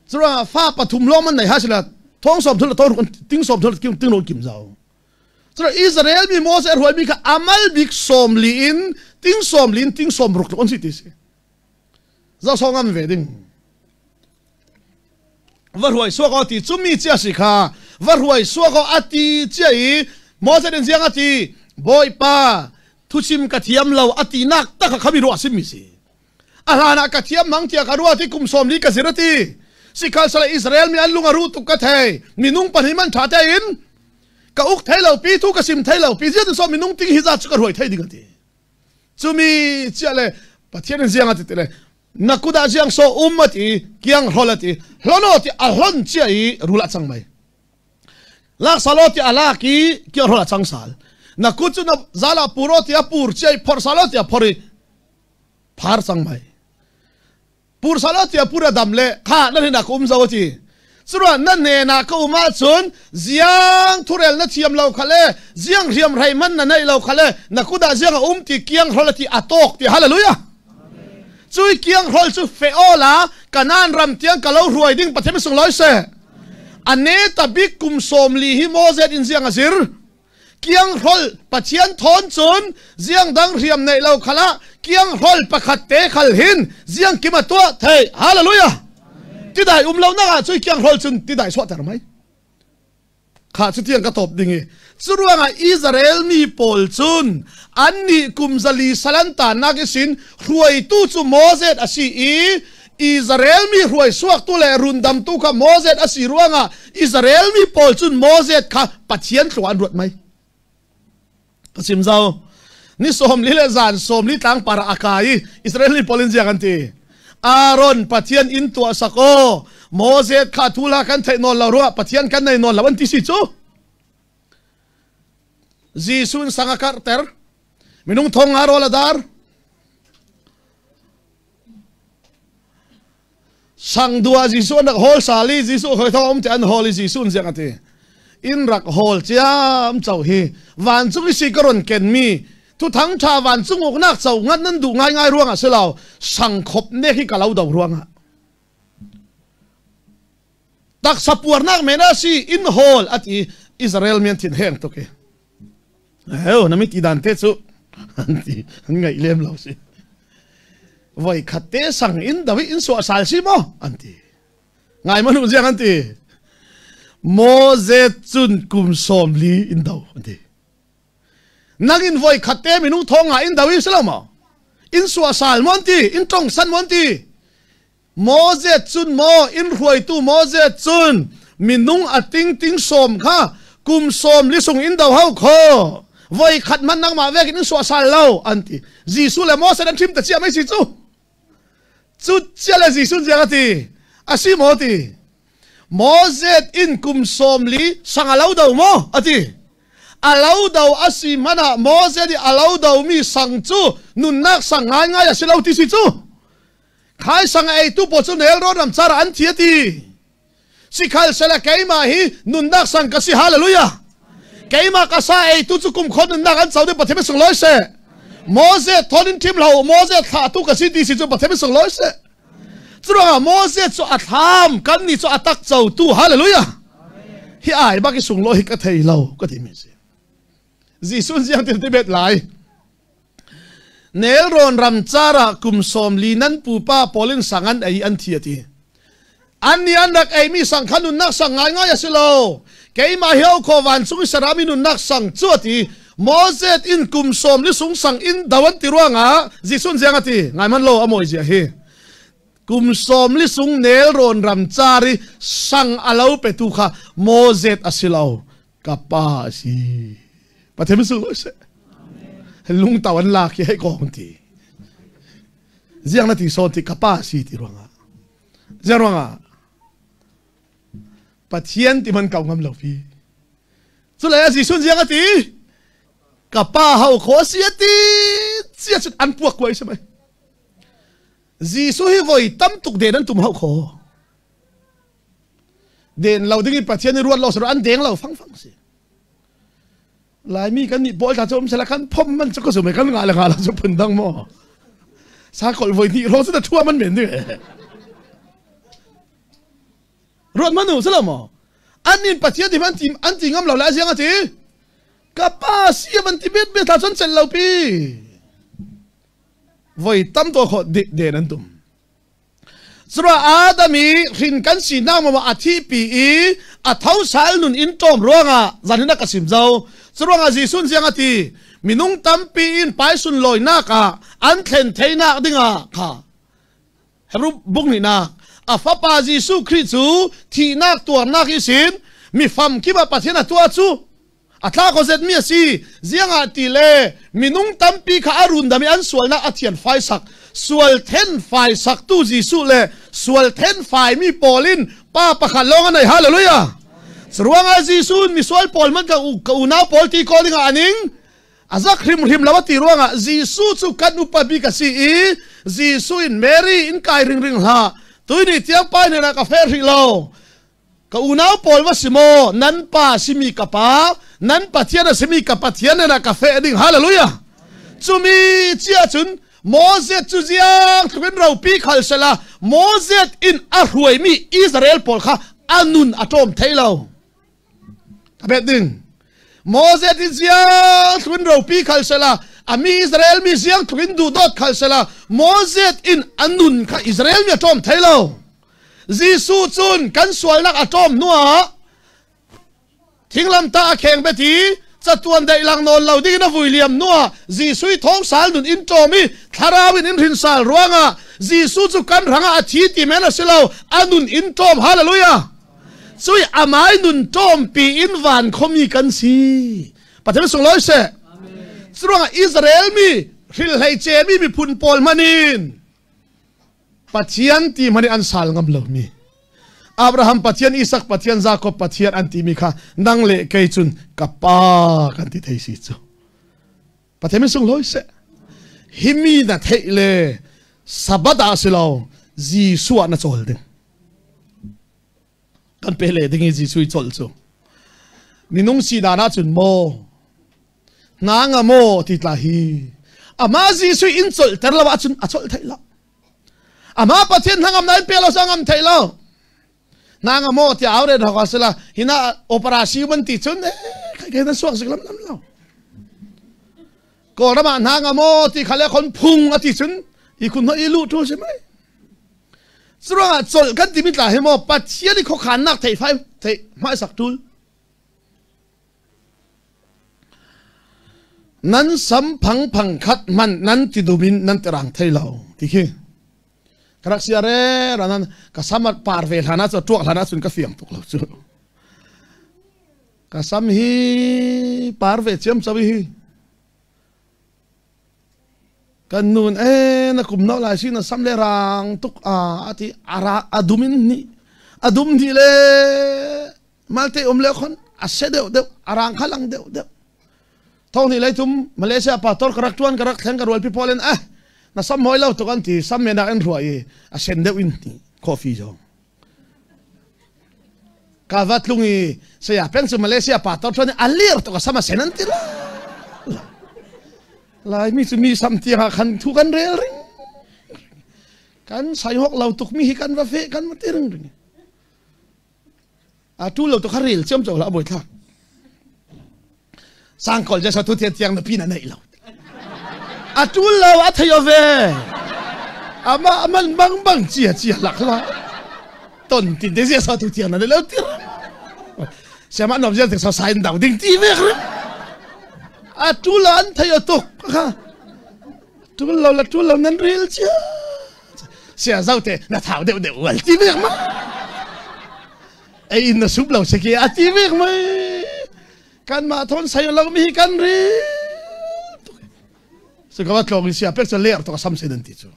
Cura fa pathum lawng man nei hai seh la. Thawng sawm thum la thawng ruk ting sawm thum la ting ruk kim zo. Cun Israel mi Moses a hruaimi kha a mal bik sawmli in, ting sawmli in, ting sawmruk tluk an si ti si. Zoso ngam ve ding. Va hruai suak aw ti, cumi cia si kha, va hruai suak aw a ti cia i, Moses in ziang a ti, Bawipa, thuchim ka thiam lo a tinak takah kha mi ruah a simmi si. A hlanah ka thiam hmang tiah ka ruat i kum sawmli ka zir a ti. Sikhalsehla Israel mi an lung a ruh tuk ka thei. Minung pahnih man ṭha tein ka uk thei lo pi, thu ka sim thei lo pi, ziatin so minung ting hi zat cu ka hruai thei ding a ti. Cumi ciah le Pathian in ziang a ti ti le, na kut ah ziang so um a ti, kiang hrawl a ti, hlon aw ti a hlon ciah i rul ah cang mai. Lak sal aw ti a lak i kiang hrawl a cang sal. Na kut cu na zal ah pur aw ti a pur ciah i phorh sal aw ti a phorh i phar cang mai. Pur sal aw ti a pur a dam le kha na hnenah ka um zo a ti. Curuah na hnenah ka um ahcun ziang thurel na thiam lo kha le ziang hriamhrei hman na neih lo kha le na kut ah ziang a um ti kiang hrawl a ti a tawk ti. Hallelujah! Cui kiang hrawl cu feh awla Kanaan ram tiang ka lo hruai ding Pathian mi sunglawi seh. A neta bik kum sawmli hi Moses in ziang a zir. Kiang hrawl Pathian thawn cun ziang dang hriam neih lo khalah kiang hrawl pakhat te khal hin ziang kim a tuah thei. Hallelujah! Tidai um lo nak ah cui kiang hrawl cun tidai suahter mai. Kha cu tiang ka tawp ding i, curuangah Israel mi pawl cun annih kum zali salantannak ihsin hruaitu cu Moses a si i, Israel mi hruai suaktu le rundamtu kha Moses a si ruangah Israel mi pawl cun Moses kha Pathian thluah an ruat mai. Ka sim zo. Ni sawmli le zan sawmli tlang parah a kai i Israel mi pawl in ziang an ti. Aaron, Pathian in tuahsak aw. Moses kha thu hla kan theih nawn lo ruah, Pathian kan nei nawn lo an ti si cu. Jesuh in sang a karhter. Minung thong nga rawl a dar. Sang duah Jesuh an rak hawl sal i Jesuh khawi thawng a um te an hawl i Jesuh in ziang a ti. In rak hawl ciamco hi vancung ihsi ka rawn kenmi Thuthang ṭha vancung uknak co ngat nan duh ngaingai ruangah si lo, sangkhop nek hi ka lo do ruangah. Taksa puarnak men a si in hawl a ti Israel mi an thin heng tuk hi. Heu, na miti dan te cu an ti, an ngaih lem lo si. Voikhatte sang in do hi, in suahsal si maw? An ti. Ngai man uh, ziang an ti. Moses cun kum sawmli in do, an ti. Nang in voikhatte minung thawng nga in do hi si lo maw? In suahsal maw an ti, in ṭongsan maw an ti. Moses cun maw, in hruaitu Moses cun minung a tingting sawm kha kum sawmli sung in do hau khaw. Voikhat hmanh nangmah vekin in suahsal lo, an ti. Jesuh le Moses an ṭhim ta ciam ei si cu. Cu cia le Jesuh in ziang a ti? A si maw ti? Moses in kum sawmli sang a lo do maw? A ti. A lo do a si hmanah Moses ih a lo domi sang cu nunnak sang ngaingai a si lo ti si cu. Khai sang a eitu pawl cu nelrawn ram car ah an thi a ti. Sikhalsehla keimah hi nunnak sang ka si. Hallelujah! Keimah ka sa eitu cu kumkhua nunnak an co ding, Pathian min sunglawi seh. Moses thawn in ṭhim hlah uh, Moses thlahtu ka si ti si cu Pathian min sunglawi seh. Curuangah Moses cu a thlam, kannih cu a takcotu. Hallelujah! Hi ai bak ih sunglawi hi ka thei lo, ka timi si. Jesuh in ziang tin ti bet lai. Nelrawn ram car ah kum sawmli nan pupa pawl in sang an ei, an thi a ti. Annih an rak eimi sang kha nunnak sang ngaingai a si lo. Keimah hi a ukhaw vancung ih serami nunnak sang cu a ti. Moses in kum sawmli sung sang in do an ti ruangah Jesuh in ziang a ti? Ngai man lo, a mawi zia hi. Kum sawmli sung nelrawn ram car ih sang a lo petu kha Moses a si lo. Ka pa a si. Pathian min sunglawi seh. Lungtau an lak hi hei kong ti. Ziang na ti sawn ti, ka pa a si ti ruangah. Ziang ruangah. Pathian ti hman ko ngam lo pi. Culai a Jesuh in ziang a ti? Ka pa hau khaw a si a ti. Cia cun an puak kuai si mai. Jesuh hi voi tam tuk den an tum hau khaw. Den lo ding ih Pathian ih ruat lo si ruah an deng lo fangfang si. Laimi kan nih pawl ta cu um sela kan phom man cu ka zum kan ngah le ngah lo cu phundang maw? Sakol voi nih raw cu ta ṭhua man men ding. Ruat man uh si lo maw? An in Pathian ti an ti, an ti ngam lo le a ziang a ti? Ka pa si a van ti bet bet ta cu an celh lo pi. Voi tam tuah khawh den an tum. Curuah Adam ih hrin kan sinak mawmawh a thihpi ih a thosal nun in ṭawm ruangah zanhin a ka sim zo. Curuangah Jesuh in ziang a ti? Minung tampi in paisun lawinak ah an thlen theinak dingah kha Hebru bung hnihnak, a Fapa Jesuh Khrih cu thihnak tuarnak ihsin mi famkim ah Pathian a tuah cu a tlak aw zetmi a si. Ziangahtile minung tampi kha a rundam ih an sualnak a thianfaisak, sual thenfaisaktu Jesuh le sual thenfaimi pawl in Pa pakhat lawng a nei. Hallelujah! Curuangah Jesuh in misual pawl hmanh ka u-, ka unau pawl ti kawl dingah a ning a zak hrimhrim lo a ti ruangah Jesuh cu kan upa bik a si ih, Jesuh in, Mary, in kai ringring hlah, tuihni tiang Pa hnenah ka feh hrih lo. Ka unau pawl va si maw? Nan pa a simi ka Pa, nan Pathian a simi ka Pathian hnenah ka feh ding. Hallelujah! Cumi cia cun Moses cu ziangtluk in ropi khal sehla Moses in a hruaimi Israel pawl kha a nun a ṭawm thei lo. A bet ding. Moses in ziangtluk in ropi khal sehla, a mi Israel mi ziangtluk in duhdawt khal sehla, Moses in a nun kha Israel mi a ṭawm thei lo. Jesuh cun kan sualnak a ṭawm hnuah thinglamtah a kheng bet ih catuan daih lang nawn lo dingin a vui liam hnuah Jesuh ih thawngsal nun in ṭawm ih Thlarau in in hrinsal ruangah Jesuh cu kan hrangah a thi ti men a si lo, a nun in ṭawm. Hallelujah! Cuih amai nun ṭawmpi in van khuami kan si. Pathian sunglawi seh. Curuangah Israel mi hril hleice mi miphun pawl hmanh in Pathian ti hmanh in an sal ngam lomi, Abraham Pathian, Isak Pathian, Jakob Pathian an timi kha nang le kei cun ka pa kan ti thei si cu. Pathian min sunglawi seh. Himi na theih le Sabbath ah a si lo, Jesuh ah na cawl ding. Kan peh leh ding hi Jesuh ih colh cu. Minung sidan ahcun maw, hnanga maw ti tla hi. Amah Jesuh ih in colhter lo ahcun a colh theih lo. Amah Pathian hnangamnak in pek lo si a ngam theih lo. Hnanga maw ti au ren hawk a si la, hinah operasi man ti cun, eh, khaikei nan suak zik lamlam lo. Kawlram ah hnanga maw ti kha le khon phung a ti cun, I khut hnuai i luh ṭul si mai. Curuangah colh kan timi tla hi maw, Pathian i khuakhannak theih fai, theih hmaisak ṭul. Nan sam phangphang khat hman nan ti dumin nan ti rang thei lo ti khi. Ka rak sia rero nan ka sam a par ve hlanah cu, a ṭuak hlanah cun ka fiang tuk lo cu. Ka sam hi par ve ciamco i hi. Kan nun, "Eh, na kum nawh lai si, na sam le rang tuk," a, a ti, a ra, a dum in hnih, a dum hnih le malte um le khon, a se deuh deuh, a rang kha lang deuh deuh. Thawng hnih lei thum, Malaysia pastor ka rak ṭuan, ka rak thleng, ka rualpi pawl in, "Ah, na sam mawi lo tuk," an ti, sam men ah an hruai i, a sen deuh in hnih, coffee zong. Ka va tlung i, saya peng cu Malaysia pastor ṭuan i a lir tuk a sam a sen an ti lo. Lai mi cu mi sam tiang ah khan thu kan rel ring. Kan sai hawk lo tuk mi hi kan va feh kan va ti ring ring. A ṭul lo tuk kha rel ciamco hlah a buaithlak. Sangkol Jesuh thu thian tiang nupi na neih lo. A ṭul lo a thei aw ve. Amah a man bangbang cia cia lak hlah. Ton tin te Jesuh thu thiang na neih lo tir. Siamah nuam zial te saw sa in dau ding ti vek rih. A ṭul lo an thei aw tuk kha. Ṭul lo la ṭul lo nan ril cia. Sia zote na thau deuh deuh ual ti vek mah. Ei in na sup lo seke a ti vek mai. Kanmah thawn sai lo mi hi kan ri. Cu ka va tlawng i sia pek cu ler tuk a sam se nan ti cu.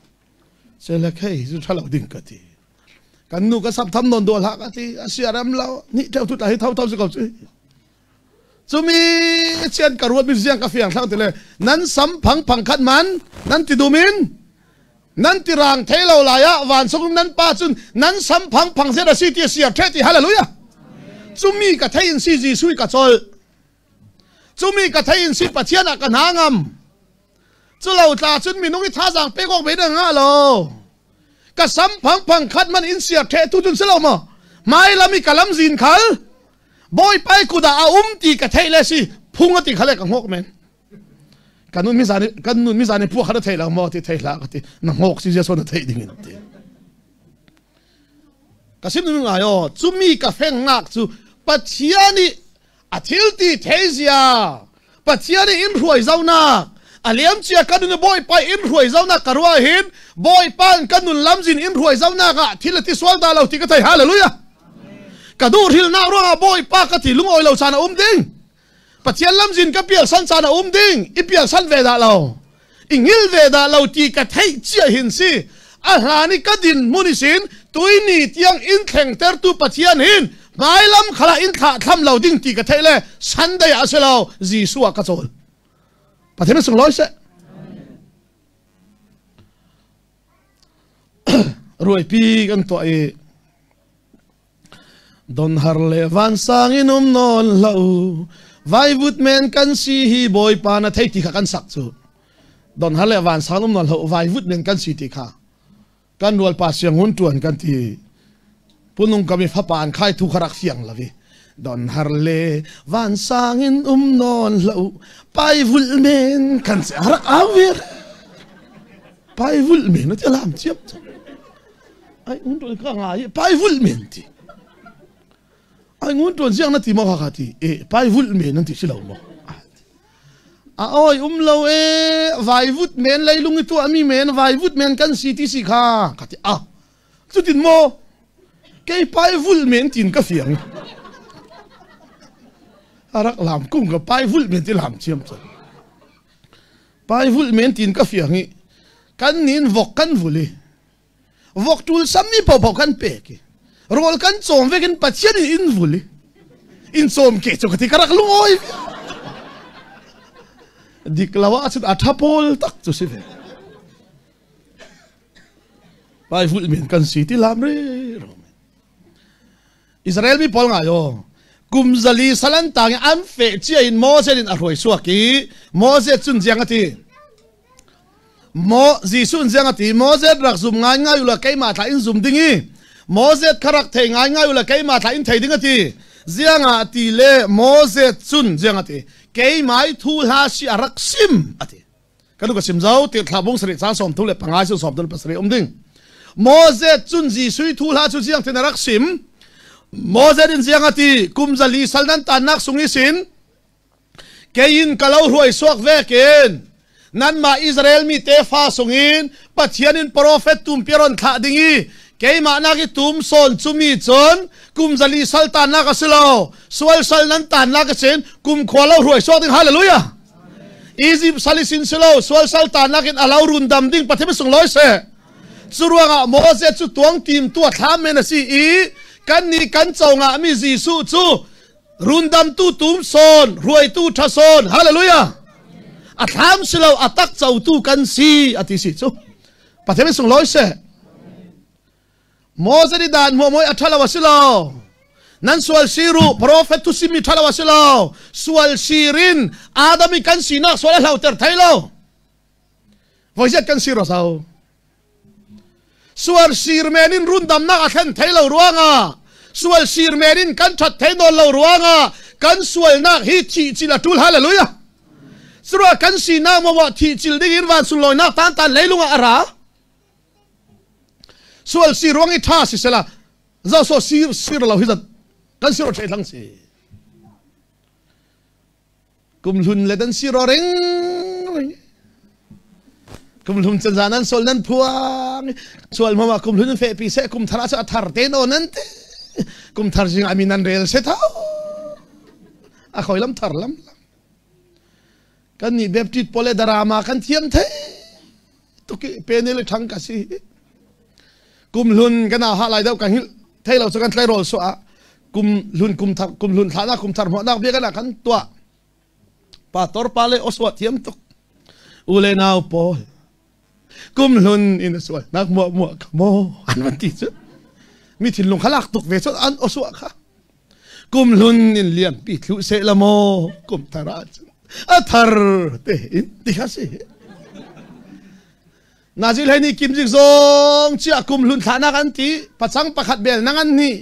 Se le khei cu ṭha lo ding ka ti. Kan nu ka sap tham nawn dua hlah ka ti. A sia rem lo. Nih ṭeu tu ta hi tho tho si ko cu. Cumi cian ka ruat mi ziang ka fiang thlang ti le. Nan sam phang phang khat man. Nan ti dum in. Nan ti rang thei lo lai ah, vansung nan pa cun nan sam phang phang zet a si ti a siar ṭheh ti, hallelujah. Cumi ka theih in si Jesuh i ka colh. Cumi ka theih in si Pathian ah ka hna ngam. Cu lo tla cun minung i thazaang pek awk ve na ngah lo. Ka sam phang phang khat man in siar ṭheh tu cun si lo maw? Hmailam i ka lamzin khal Bawipa i kut ah a um ti ka theih le si, phung a ti khal le ka hngawk men. Kan nun mizan, kan nun mizan i puah khat a thei lo maw ti thei hlah ka ti, na hngawk si zia so na theih ding in ti. Ka sim nung ngai aw, cumi ka fengnak cu Pathian i a thil ti theizia, Pathian i in hruai zonak, a liamcia ka nun i Bawipa i in hruai zonak ka ruah hin, Bawipa in ka nun lamzin in hruai zonak ah thil a ti sual dah lo ti ka thei, hallelujah. Ka duh hrilnak ruangah Bawipa ka ti lungawi lo caan a um ding. Pathian lamzin ka pialsan caan a um ding, i pialsan ve dah lo, i ngil ve dah lo ti ka theih cia hin si. A hlan i ka din hmun ihsin tuini tiang in thlengtertu Pathian hin hmailam khalah in thlah thlam lo ding ti ka theih le Sunday ah a si lo, Jesuh ah ka cawl. Pathian a sunglawi seh. Ruaipi kan tuah i Donhar le vansang in um nawn hlah uh, vaivut men kan si hi Bawipa na thei ti kha kan sak cu. Donhar le vansang in um nawn hlah uh, vaivut men kan si ti kha. Kan rualpa sianghun ṭuan kan ti. Punung kami fapa an khai thu kha rak fiang lo i. Donhar le vansang in um nawn hlah uh, paivulh men kan si a rak au ver. Paivulh men a ti a lam ciam. Ai, hun ṭuan ka ngai, paivulh men ti. Ai, ngun ṭuan ziang na ti maw kha ka ti. Eh, paivulh men nan ti si lo maw? A awi um lo e, vaivut men leilung i tuahmi men, vaivut men kan si ti si kha ka ti. Ah, cutin maw? Kei paivulh men tin ka fiang. A rak lam kung ka paivulh men ti lam ciam cang. Paivulh men tin ka fiang i. Kan nin vok kan vulh i. Vok ṭul sam mi pohpoh kan pek i. Rawl kan cawm vekin Pathian in in vulh i. In cawm ke cu ka ti ka rak lungawi. Dik lo ah cun a ṭha pawl tak cu si ve. Paivulh men kan si ti lam rero. Israel mi pawl ngai aw. Kum zali sal an tang i an feh cia in Moses in a hruai suak i Moses cun ziang a ti. Mo-, Jesuh in ziang a ti, Moses rak zum ngaingai uhla keimah tla in zum ding i, Moses kha rak thei ngaingai uhla keimah tla in thei ding a ti. Ziangah ti le Moses cun ziang a ti, keimah i thuhla si a rak sim a ti. Ka duk a sim zo, Tirhthlah bung sarih chang sawmthum le panga, sawmthum le pasarih um ding. Moses cun Jesuh ih thuhla cu ziangtin a rak sim? Moses in ziang a ti, kum zali sal nan tannak sung ihsin kei in ka lo hruai suak vekin nanmah Israel mi tefa sungin Pathian in profet tumpi a ron thlah ding ih, keimah nak ih tum sawn cumi cun kum zali sal tannak a si lo, sual sal nan tannak ihsin kumkhua lo hruai suak ding. Hallelujah! Egypt sal ihsin si lo, sual sal tannak in a lo rundam ding, Pathian sunglawi seh. Curuangah Moses cu tuang timtu a thlam men a si ih, kannih kan co ngahmi Jesuh cu rundamtu tum sawn, hruaitu ṭha sawn. Hallelujah! A thlam si lo, a tak cotu kan si, a ti si cu. Pathian sunglawi seh. Moses ih dan hmuahhmuah a ṭha lo a si lo. Nan sual sir uh, profet thusimmi ṭha lo a si lo. Sual sir in Adam ih kan sinak sual a hloter thei lo. Voiziat kan sir aw so? Sual sir men in rundamnak a thlen thei lo ruangah, sual sir men in kan ṭhat thei nawn lo ruangah, kan sualnak hi thihcil a ṭul. Hallelujah! Curuah kan sinak hmuahhmuah thihcil dingin van sunlawinak tantan leilungah a ra. Sual sir ruang ih ṭha sisela, zoso sir, sir lo hi zat kan sir aw ṭheh thlang si. Kum hlun le dan sir aw ringring. Kum hlun cun zan nan sual nan phuang. Sual hmama kum hlun in fehpi seh, kum thar ah cun a thar tein aw nan ti. Kum thar zing a mi nan rel seh tho. A khawi lam thar lam lam. Kannih Baptist pawl le drama kan thiam thei tuk ih, pene le ṭhang ka si. Kum hlun kan au hah lai deuh ka hngilh thei lo cu kan tlairawl suah ah, kum hlun, kum thar, kum hlun thlahnak, kum thar hmuahnak bia kan ah kan tuah. Pastor pa le aw suah thiam tuk. U le nau pawl, kum hlun in a sualnak hmuahhmuah kha maw, an van ti cu. Mi thinlung kha lak tuk ve cu an aw suah kha. Kum hlun in liampi thluh seh la maw, kum thar ah cun a thar tein ti kha si. Nazi hleihnih kim zik zong ciah kum hlun thlahnak an ti, pacang pakhat bel nang an hnih.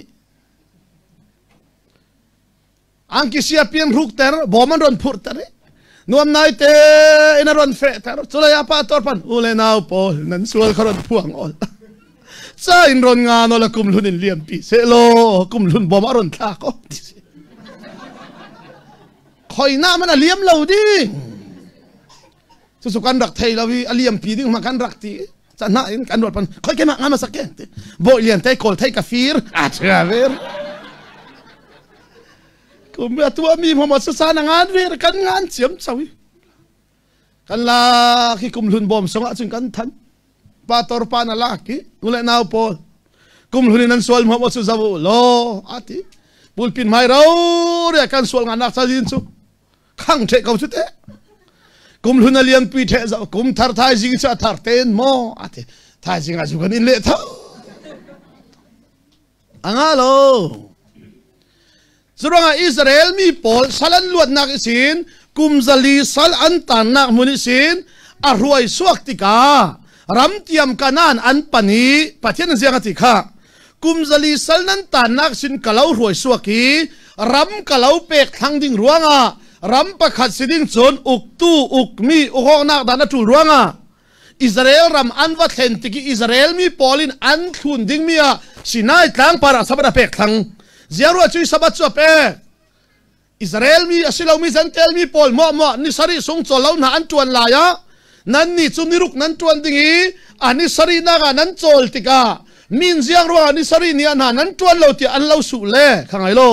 An kisia pian hrukter, bawm an ron phurhter ih, nuam naite in a ron fehter. Culai ah pastor pan, u le nau pawl, nan sual kha ron phuang aw. Ca in ron ngan aw la, kum hlun in liampi seh law, kum hlun bawm a ron thlak aw, ti si. Khawi nah man a liam lo ding. Cucu kan rak thei lo ih a liampi ding hmanh kan rak ti. Ca hna in kan ruat pan, khawi keimah ngan masak ke, ti. Bawi lian te kawl thei ka fir. A cia ver. Kum a tuahmi hmanh cu sa na ngan ver, kan ngan ciamco ih. Kan lak ih kum hlun bawm sungah cun kan than. Pastor pa na lak ih, u le nau pawl, kum hlun in nan sual hmuahhmuah cu zoh uh law, a ti. Pulpit hmai rori ah kan sual ngannak cazin cu khang ṭheh ko cu teh. Kum hlun a liampi ṭheh zoh, kum thar thaizing cu a thar tein maw, a ti. Thaizing ah cu kan in leh tho. A ngah lo. Curuangah Israel mi pawl sal an luatnak ihsin, kum zali sal an tannak hmun ihsin a hruai suak tikah ram tiam Kanaan an pan ih Pathian in ziang a ti kha, kum zali sal nan tannak ihsin ka lo hruai suak ih ram ka lo pek thlang ding ruangah ram pakhat si ding cun uktu, ukmi, ukawknak dan a ṭul ruangah Israel ram an va thlen tik ih Israel mi pawl in an thlun dingmi ah Sinai tlang parah Sabbath a pek thlang. Ziang ruah cu hi Sabbath cu a pek. Israel mi a si lomi Jentail mi pawl hmuahhmuah ni sarih sung cawl lo hna an ṭuan lai ah nannih cu ni ruk nan ṭuan ding ih a ni sarihnak ah nan cawl tikah mi in ziang ruangah ni sarih ni ah hna nan ṭuan lo tiah an lo suh le kha ngai lo.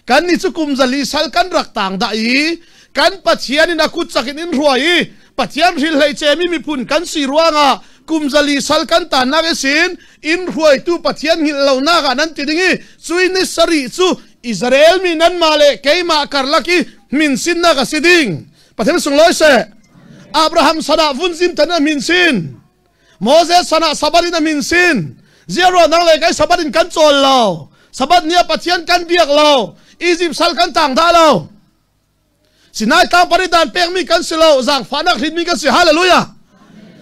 Kannih cu kum zali sal kan rak tang dah ih kan Pathian in a kut cak in in hruai ih Pathian hril hlei cemi miphun kan si ruangah kum zali sal kan tannak ihsin in hruaitu Pathian hngilh lonak ah nan ti ding ih cuih ni sarih cu Israel mi nanmah le keimah karlak ih hminsinnak a si ding. Pathian sunglawi seh. Abraham san ah vunzim tan a hminsin. Moses san ah Sabbath in a hminsin. Ziaruah nang le kei Sabbath in kan cawl lo. Sabbath ni ah Pathian kan biak lo. Egypt sal kan tang dah lo. Sinai tlang parih dan pekmi kan si lo. Zangfahnak hrinmi kan si. Hallelujah.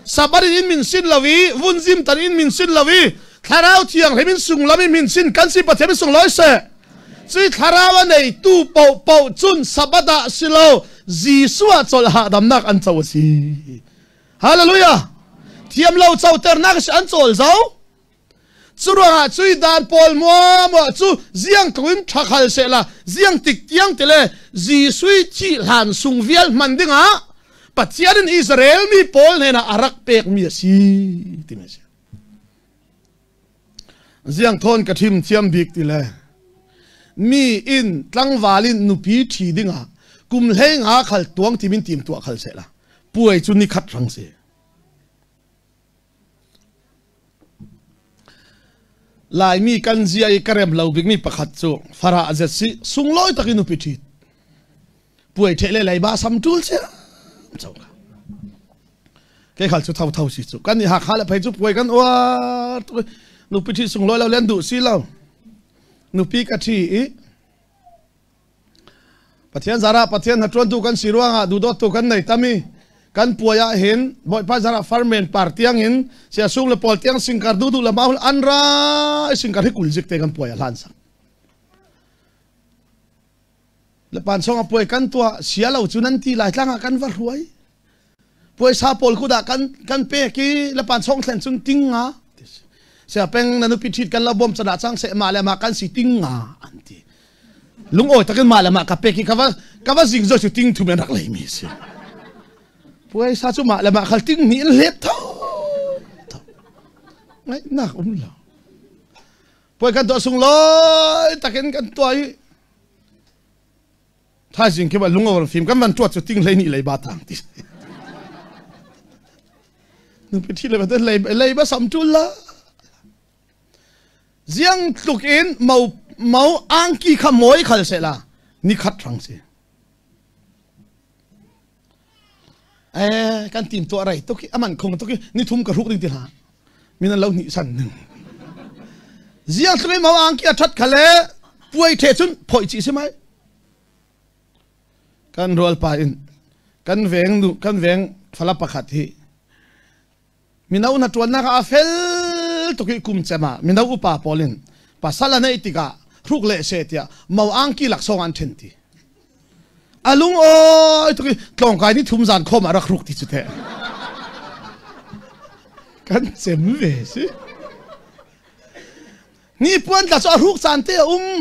Sabbath in in hminsin lo ih, vunzim tan in hminsin lo ih, Thlarau Thianghlim in sunglam in hminsin kan si. Pathian in sunglawi seh. Cuih Thlarau a neitu pohpoh cun Sabbath ah si lo, Jesuh ah colh hahdamnak an co a si. Hallelujah. Thiam lo coternak si an cawl zo. Curuangah cui dan pawl muahmuah cu ziang tluk in ṭha khal sehla, ziang tik tiang ti le Jesuh ih thih hlan sung vial hman dingah Pathian in Israel mi pawl hnenah a rak pekmi a si, timi a si. Ziang thawn ka ṭhim thiam bik ti le, mi in tlangval in nupi ṭhi dingah kum hleinga khal tuang tim in timtuah khal sehla, puai cu ni khat hrang si. Laimi kan zia ih ka rem lo bikmi pakhat cu Farah zet si, sunglawi takin nupi ṭhit. Puai ṭheh le leiba sam ṭul cia. Kei khal cu thotho si cu. Kan nih Hakha le phei cu puai kan uar tuk ih, nupi ṭhit sunglawi lo len duh si lo. Nupi ka ṭhi ih, Pathian zarah Pathian hnaṭuantu kan si ruangah duhdawttu kan nei tam ih, kan puai ah hin Bawipa zarah farmen par tiangin sia sung le pawl tiang singkar duhduh le mahul an ra ih, singkar hi kul zik te kan puai ah hlansak. Le pansawng ah puai kan tuah, sia lo cu nan ti, Laitlang ah kan va hruai. Puaisa pawl kut ah kan, kan pek ih le pansawng thlen cun ting nga. Sia peng na nupi ṭhit kan lo bawm can ah cang seh, mah le mah kan si ting nga an ti. Lungawi takin mah le mah ka pek ih ka va, ka va zing zo cu ting thum in rak leimi a si. Puaisa cu mah le mah khal ting hnih in hlet tho tho. Ngaihnak um lo. Puai kan tuah sunglawi takin kan tuah ih, thaizing kip ah lungawi fim kan van ṭuat cu ting hlei nih leiba tang ti. Nupi ṭhit leiba, leiba sam ṭul la. Ziang tluk in mo, mo angki kha mawi khal sehla, ni khat hrang si. Eh, kan timtuah rei tuk ih, a man khong tuk ih, ni thum ka hruk ding ti hlah. Mi nan lo hnih san ning. Ziang tluk in mo angki a ṭhat khal le, puai ṭheh cun phoih cih si mai. Kan rualpa in kan veng nu, kan veng fala pakhat hi mino hnaṭuannak ah a fel tuk ih kum cem ah mino upa pawl in pasal a neih tikah hruk leh seh tiah mo angki laksawng an ṭhen ti. A lungawi tuk ih tlawngkai ni thum zan khawm ah rak hruk ti cu teh. Kan cem ve si. Ni puan tla cu a hruk caan te a um.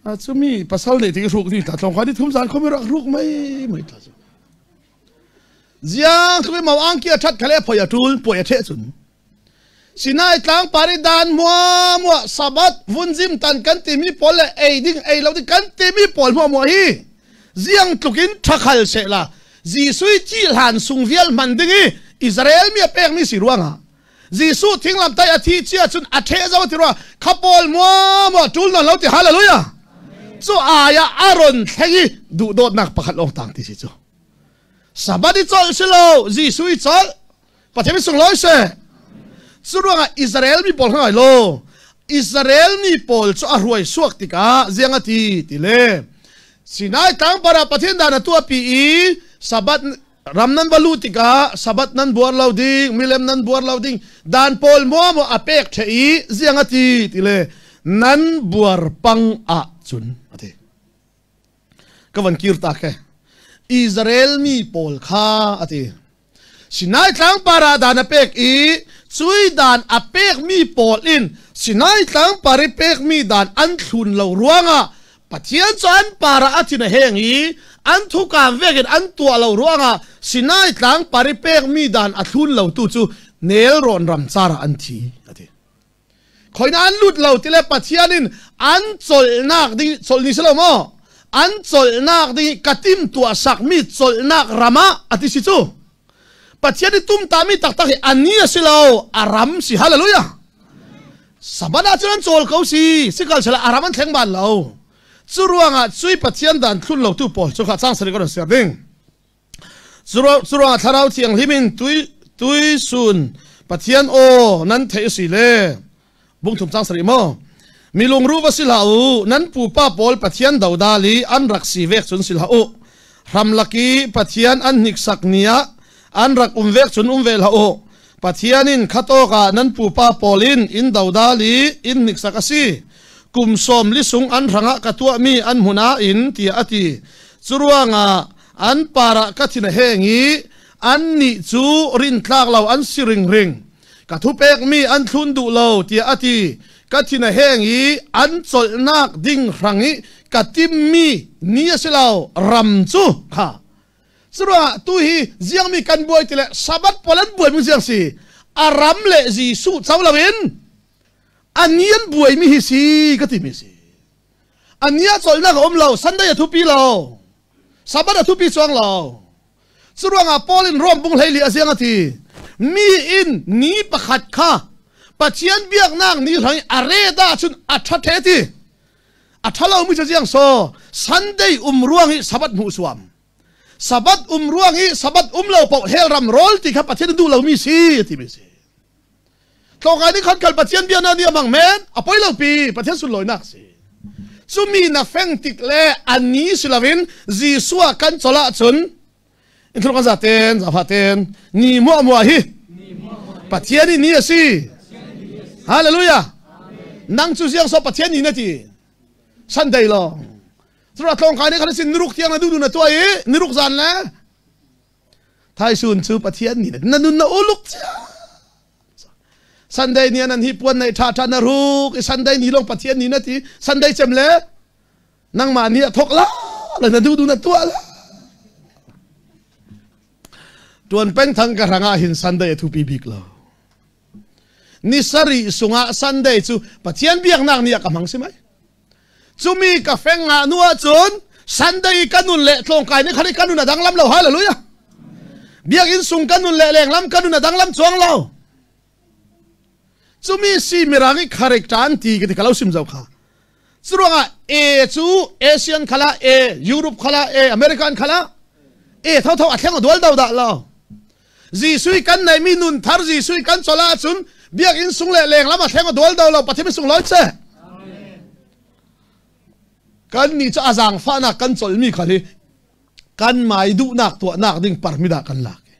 A cumi pasal neih tik hruk ni tla tlawngkai ni thum zan khawm ih rak hruk mai mai tla cu. Ziang tluk ih mo angki a ṭhat khal le phoih a ṭul, puai a ṭheh cun. Sinai tlang par ih dan hmuahhmuah, Sabbath vunzim tan kan timi pawl le ei ding, ei lo ding kan timi pawl hmuahhmuah hi ziang tluk in ṭha khal sehla, Jesuh ih thih hlan sung vial hman ding ih Israel mi a pekmi si ruangah, Jesuh thinglamtah ih a thih cia cun a ṭheh zo a ti ruangah kha pawl hmuahhmuah ṭul nawn lo ti. Hallelujah! Cu ai ah a ron thleng ih duhdawtnak pakhat lawng tang ti si cu. Sabbath ih colh si lo, Jesuh ih colh. Pathian ih sunglawi seh. Curuangah Israel mi pawl kha ngai law, Israel mi pawl cu a hruai suak tikah ziang a ti, ti le, Sinai tlang parah Pathian dan a tuahpi ih Sabbath ram nan va luh tikah Sabbath nan buar lo ding, milem nan buar lo ding, dan pawl hmuahhmuah a pek ṭheh ih ziang a ti, ti le, nan buar pang ah cun a ti. Ka van kir ta ke. Israel mi pawl kha a ti. Sinai tlang parah dan a pek ih, cui dan a pekmi pawl in Sinai tlang par ih pekmi dan an thlun lo ruangah Pathian cu an parah a thin a heng ih, an thukam vekin an tuah lo ruangah Sinai tlang par ih pekmi dan a thlun lotu cu nelrawn ram car ah an thi, a ti. Khuaina an lut lo ti le Pathian in an colhnak ding, colh ni si lo maw? An colhnak ding ih ka timtuahsakmi colhnak ram ah a ti si cu. Pathian ih tumtahmi taktak hi a ni a si lo, a ram si. Hallelujah! Sabbath ah cun an cawl ko si, sikhalsehla a ram an thleng ban lo. Curuangah cui Pathian dan thlun lotu pawl cu kha cang sarih ka run siar ding. Curuang, curuangah Thlarau Thianghlim in tui, tuisun Pathian aw nan theih a si le, bung thum cang sarih maw? Milungruh va si hlah uh, nan pupa pawl Pathian dodal ih an rak si vek cun si hlah uh. Hramlak ih Pathian an hniksak ni ah an rak um vek cun um ve hlah uh. Pathian in khatawkah nan pupa pawl in in dodal ih in hniksak a si. Kum sawmli sung an hrangah ka tuahmi an hmu nain, tiah a ti. Curuangah an parah ka thin a heng ih Annih cu rintlak lo an si ringring. Ka thupekmi an thlun duh lo, tiah a ti. Ka thin a heng i an colhnak ding hrangih ka timmi ni a si lo, ram cu kha. Curuangah tu hi ziangmi kan buai ti le Sabbath pawl an buaimi ziang si. A ram le Jesuh co loin a ni an buaimi hi si ka timi si. A ni ah colhnak a um lo, Sunday a thupi lo, Sabbath a thupi cuang lo. Curuangah Paul in Rom bung hleili a ziang a ti, mi in ni pakhat kha Pathian biaknak ni hrangih a ret ahcun a ṭha ṭheh ti. A ṭha lomi cu ziang so, Sunday um ruangih Sabbath hmuh suam. Sabbath um ruangih Sabbath um lo paoh hell ram rawl ti kha Pathian a duh lomi si, a timi si. Tlawngkai ni khat khal Pathian biaknak ni a hmang men a poi lo pi, Pathian sunlawinak si. Cumi na feng tik le a ni si loin Jesuh ah kan colh ahcun, in thlu kan zaten, zafa ten, ni hmuahhmuah hi Pathian i ni a si. Hallelujah! Nang cu ziang so Pathian ni na ti? Sunday lo. Curuangah tlawngkai ni khat a sin, niruk tiang na duhduh na tuah i, niruk zan le thaisun cu Pathian ni na, na nun na uluk cia. Sunday ni a nan hi puan na i ṭha ṭha na ruk i, Sunday ni lawng Pathian ni na ti, Sunday cem le nangmah ni a thok la, la na duhduh na tuah la. Tuan peng thang ka hrangah hin Sunday a thupi bik lo. Ni sarih sungah Sunday cu Pathian biaknak ni ah ka hmang si mai. Cumi ka feng ngah hnu ahcun Sunday i ka nun le tlawngkai ni khat i ka nun a danglam lo. Hallelujah! Biakinn sung ka nun le lenglam ka nun a danglam cuang lo. Cumi si Mirang i character an ti ka ti, ka lo sim zo kha. Curuangah A cu Asian khalah A, Europe khalah A, American khalah A thotho a thleng a dual do dah lo. Jesuh i kan neihmi nun thar, Jesuh i kan colh ahcun biakinn sung le lenglam a thleng a dual do lo, Pathian mi sunglawi seh. Kannih cu a zaangfahnak kan colhmi khal hi kanmah i duhnak tuahnak ding parmit ah kan lak i,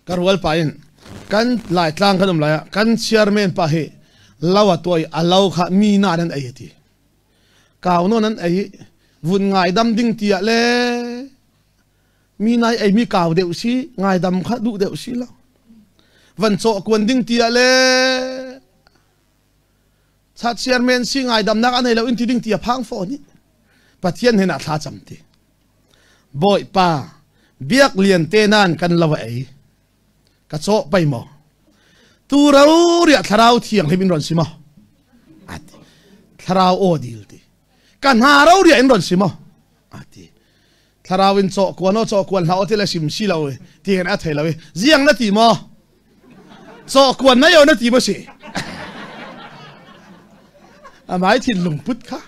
ka rualpa in kan Laitlang kan um lai ah kan chairman pa hi lo a tuah i, a lo kha mi nain an ei a ti. Kau nawn an ei i, vun ngaidam ding tiah le mi nai eimi kau deuh si, ngaidam kha duh deuh si lo. Van cawhkuan ding tiah le chat chairman si, ngaidamnak a nei lo in ti ding tiah phang fawn i Pathian hnenah thlacam ti. Bawipa, biak lian te nan kan lo a ei. Ka cawh pei maw? Tu roriah Thlarau Thianghlim in ron si maw? A ti. Thlarau aw dil ti. Ka hna roriah in ron si maw? A ti. Thlarau in cawhkuan aw, cawhkuan hlah aw ti le sim si lo i, ti kan a thei lo i. Ziang na ti maw? Cawhkuan na yo na ti maw si? A mai thin lungput kha.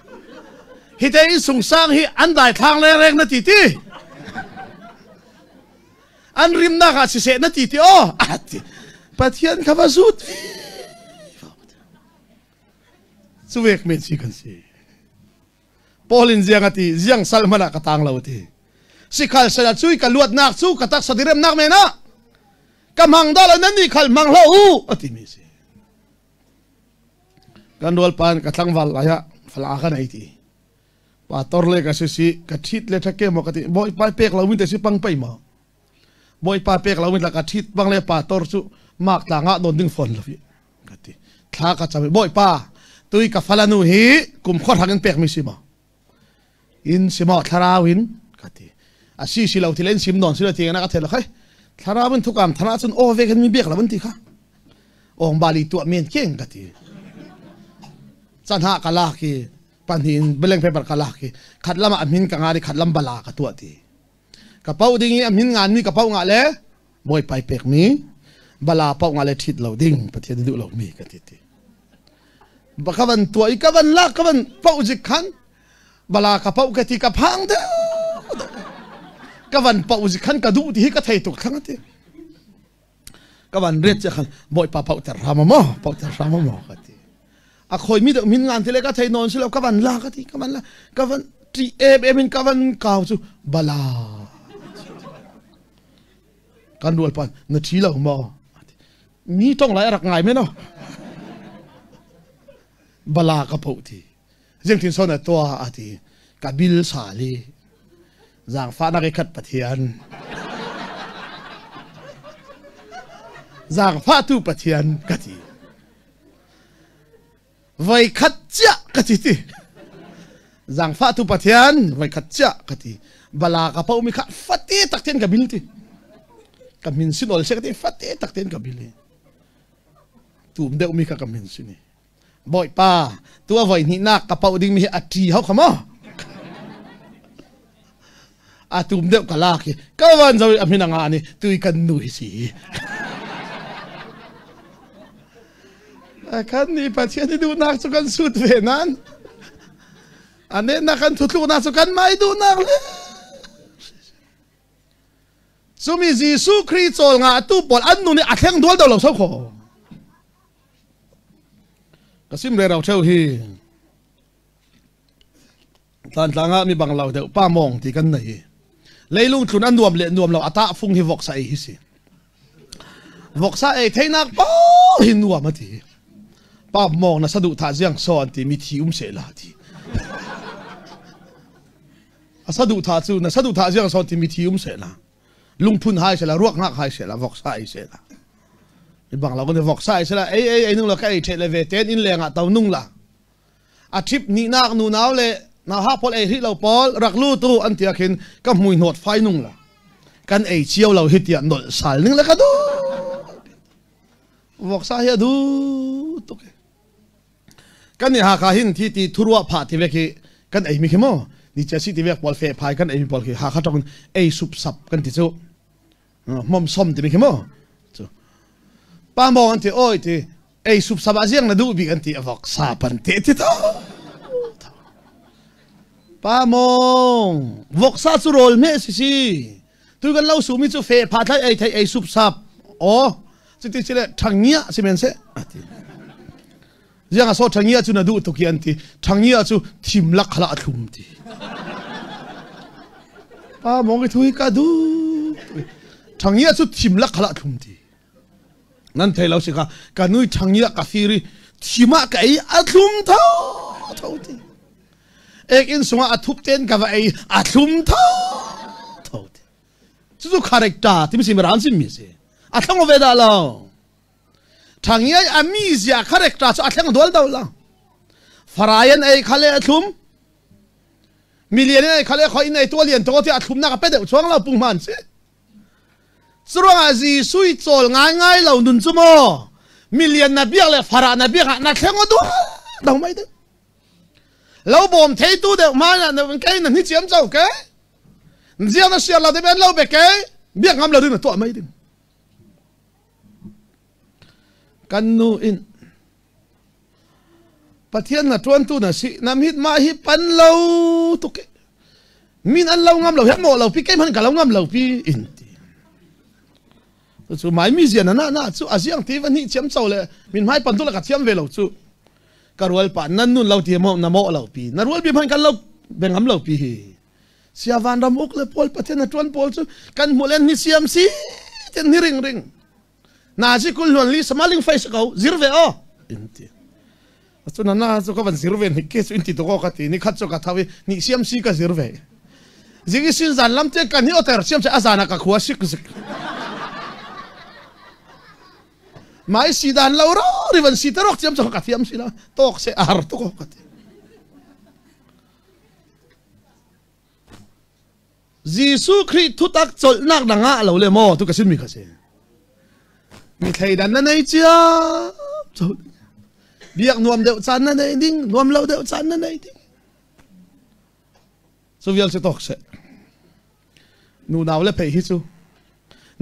Hite in sungsang hi an daithlang le reng na ti ti. An rimnak ah siseh na ti ti aw, a ti. Pathian kha va zut vivo. Cu vek men si kan si. Paul in ziang a ti, ziang sal hmanh ah ka tang lo a ti. Sikhalsehla cuih ka luatnak cu ka taksa diremnak men ah ka hmang dah lo, nannih khal hmang hlah u, a timi si. Kan rualpa in ka tlangval lai ah fala kan ei ti. Pastor le ka sisi, ka ṭhit le ṭha ke maw ka ti. Bawipa pek lo min te si pang pei maw? Bawipa pek lo min tla ka ṭhit bang le pastor cu mak tla ngah nawn ding fawn lo hi, ka ti. Thla ka cam i, Bawipa, tui ka fala nu hi kumkhua hrang in pekmi si maw? In si maw, Thlarau in, ka ti. A si si lo ti le in sim nawn si lo ti ngan a ka thei lo khai. Thlarau in thukam than ahcun aw vek in mi biak lo an ti kha. Awng bali tuah men keng ka ti. Can hah ka lak i, pahnih in blank paper ka lak i, khat lam ah a hmin ka ngan i, khat lam bala ka tuah ti. Ka pauh ding i a hmin nganmi ka pauh ngah le Bawipa i pekmi bala pauh ngah le ṭhit lo ding, Pathian i duh lomi ka ti ti. Ba ka van tuah i ka van lak, ka van pauh zik khan bala ka pauh ka ti, ka phang deuh. Ka van pauh zik khan ka duh ti hi ka thei tuk thlang a ti. Ka van ret cia khan, Bawipa pauhter hram a maw, pauhter hram a maw, ka ti. A khawi mi deuh min ngan ti le ka thei nawn si lo, ka van la ka ti, ka van la, ka van ṭih em em in ka van kau cu, bala. Kan rualpa, na ṭhi lo maw? Mi ṭong lai a rak ngai men aw. Bala ka pauh ti. Ziangtin so na tuah a ti. Ka bil sal i. Zangfahnak i khat Pathian. Zangfahtu Pathian ka ti. Voi khat ciah ka ti ti. Zangfahtu Pathian, voi khat ciah ka ti. Bala ka paumi kha fate takten ka bil ti. Ka hmin sin ol sia ka ti, fate takten ka bil i. Tum deuh mi kha ka hmin sin i. Bawipa, tua voi hnihnak ka pauh ding mi hi a ṭi hau kha maw? A tum deuh ka lak hi. Ka van zo i a hmin a ngah ni, tui kan nu hi si hi. A kan ni Pathian i duhnak cu kan sut ve nan. A netnak kan thutluknak cu kanmah i duhnak le. Cumi Jesuh Khrih cawl ngahtu pawl an nun i a thleng dual do lo so kho. Ka sim rero ṭheu hi. Tlantlang ah mi bang lo deuh Pa Mawng ti kan nei hi. Leilung tlun a nuam le nuam lo a tahfung hi voksa ei hi si. Voksa ei theinak pawl hi nuam a ti hi. Pa Mawng na saduhthah ziang sawn ti mithi um sehla ti. A saduhthah cu na saduhthah ziang sawn ti mithi um sehla. Lungphun hai sehla, ruak ngak hai sehla, voksa ei sehla. Mi bang lo kan voksa ei sehla, ei, ei, ei nung lo ka ei ṭheh le ve ten in lengah to nung la. A ṭhip nihnak nunau le nauhak pawl ei hrih lo pawl rak lut uh an tiah khin ka hmui hnawt fai nung la. Kan ei cio lo hi tiah nolh sal ning le ka duh. Voksa hi a duh tuk hi. Kan nih Hakha hin thi ti thuruah phah ti vek hi kan ei mi khi maw? Ni cia si ti vek pawl feh phai kan ei mi pawl khi Hakha ṭawng in ei supsap kan ti cu. Hmom som timi khi maw? Cu. Pa Mawng an ti, awi ti, ei supsap ah ziang na duh bik an ti, a voksa pan te ti tho. Pa Mawng, voksa cu rawl hmeh si si. Tui kan lo sumi cu feh phat lai ei theih ei supsap. Aw, cuti si le ṭhangiah si men seh, a ti. Ziangah so ṭhangiah cu na duh tuk i an ti. Ṭhangiah cu thim lak khalah a thlum ti. Pa Mawng i thu hi ka duh. Ṭhangiah cu thim lak khalah a thlum ti. Nan thei lo si kha, ka nui ṭhangiah ka fir i thim ah ka ei a thlum tho tho ti. Ek inn sungah a thup ten ka va ei a thlum tho tho ti. Cucu character timi si, Mirang simmi si. A thleng aw ve dah lo. Ṭhangiah a mizia character cu a thleng dual do lo. Farai an ei kha le a thlum. Milian in ei kha le khawi in ei tuah lian tuk tiah a thlumnak a pe deuh cuang lo, punghman si. Curuangah Jesuh i cawl ngaingai lo nun cu maw, milian na biak le farah na biak ah na thleng aw dual do mai deuh. Lo bawm theitu deuh hmai ah na, kei na hni ciamco ke. Ziang na siar lo deuh an lo be ke. Biak ngam lo ding na tuah mai ding. Kan nu in Pathian na ṭuantu na si, na mit mah hi pan lo tuk i. Min an lo ngam lo, hian mawh lo pi, kei hman ka lo ngam lo pi in ti. Cu mai mizia na na na cu a ziang ti va hnih ciamco le min hmai pan tu la ka thiam ve lo cu. Ka rualpa nan nun lo ti maw, na mawh lo pi. Na rualpi hman kan lo be ngam lo pi hi. Sia vanram uk le pawl Pathian a ṭuan pawl cu kan hmuh len ni siam si, tin ni ringring. Nazi kul hluan li samaling fai si ko, zir ve aw. In ti. A cu nana cu ka van zir ve hnik ke cu in ti tuk aw ka ti. Ni khat cu ka tho i ni siam si ka zir ve. Zik i sin zan lam tiang kan hi oter siam si a zan a ka khua sik zik. Mai si dan lo ro, ri van si te rawk ciam cu ka thiam si lo. Tawk se ar tuk aw ka ti. Jesuh Khrih thutak colhnak na ngah lo le maw? Tu ka sinmi kha si. Mi thleidan na nei cia. Biak nuam deuh caan na nei ding, nuam lo deuh caan na nei ding. Cu vial cu tawk seh. Nunau le phei hi cu.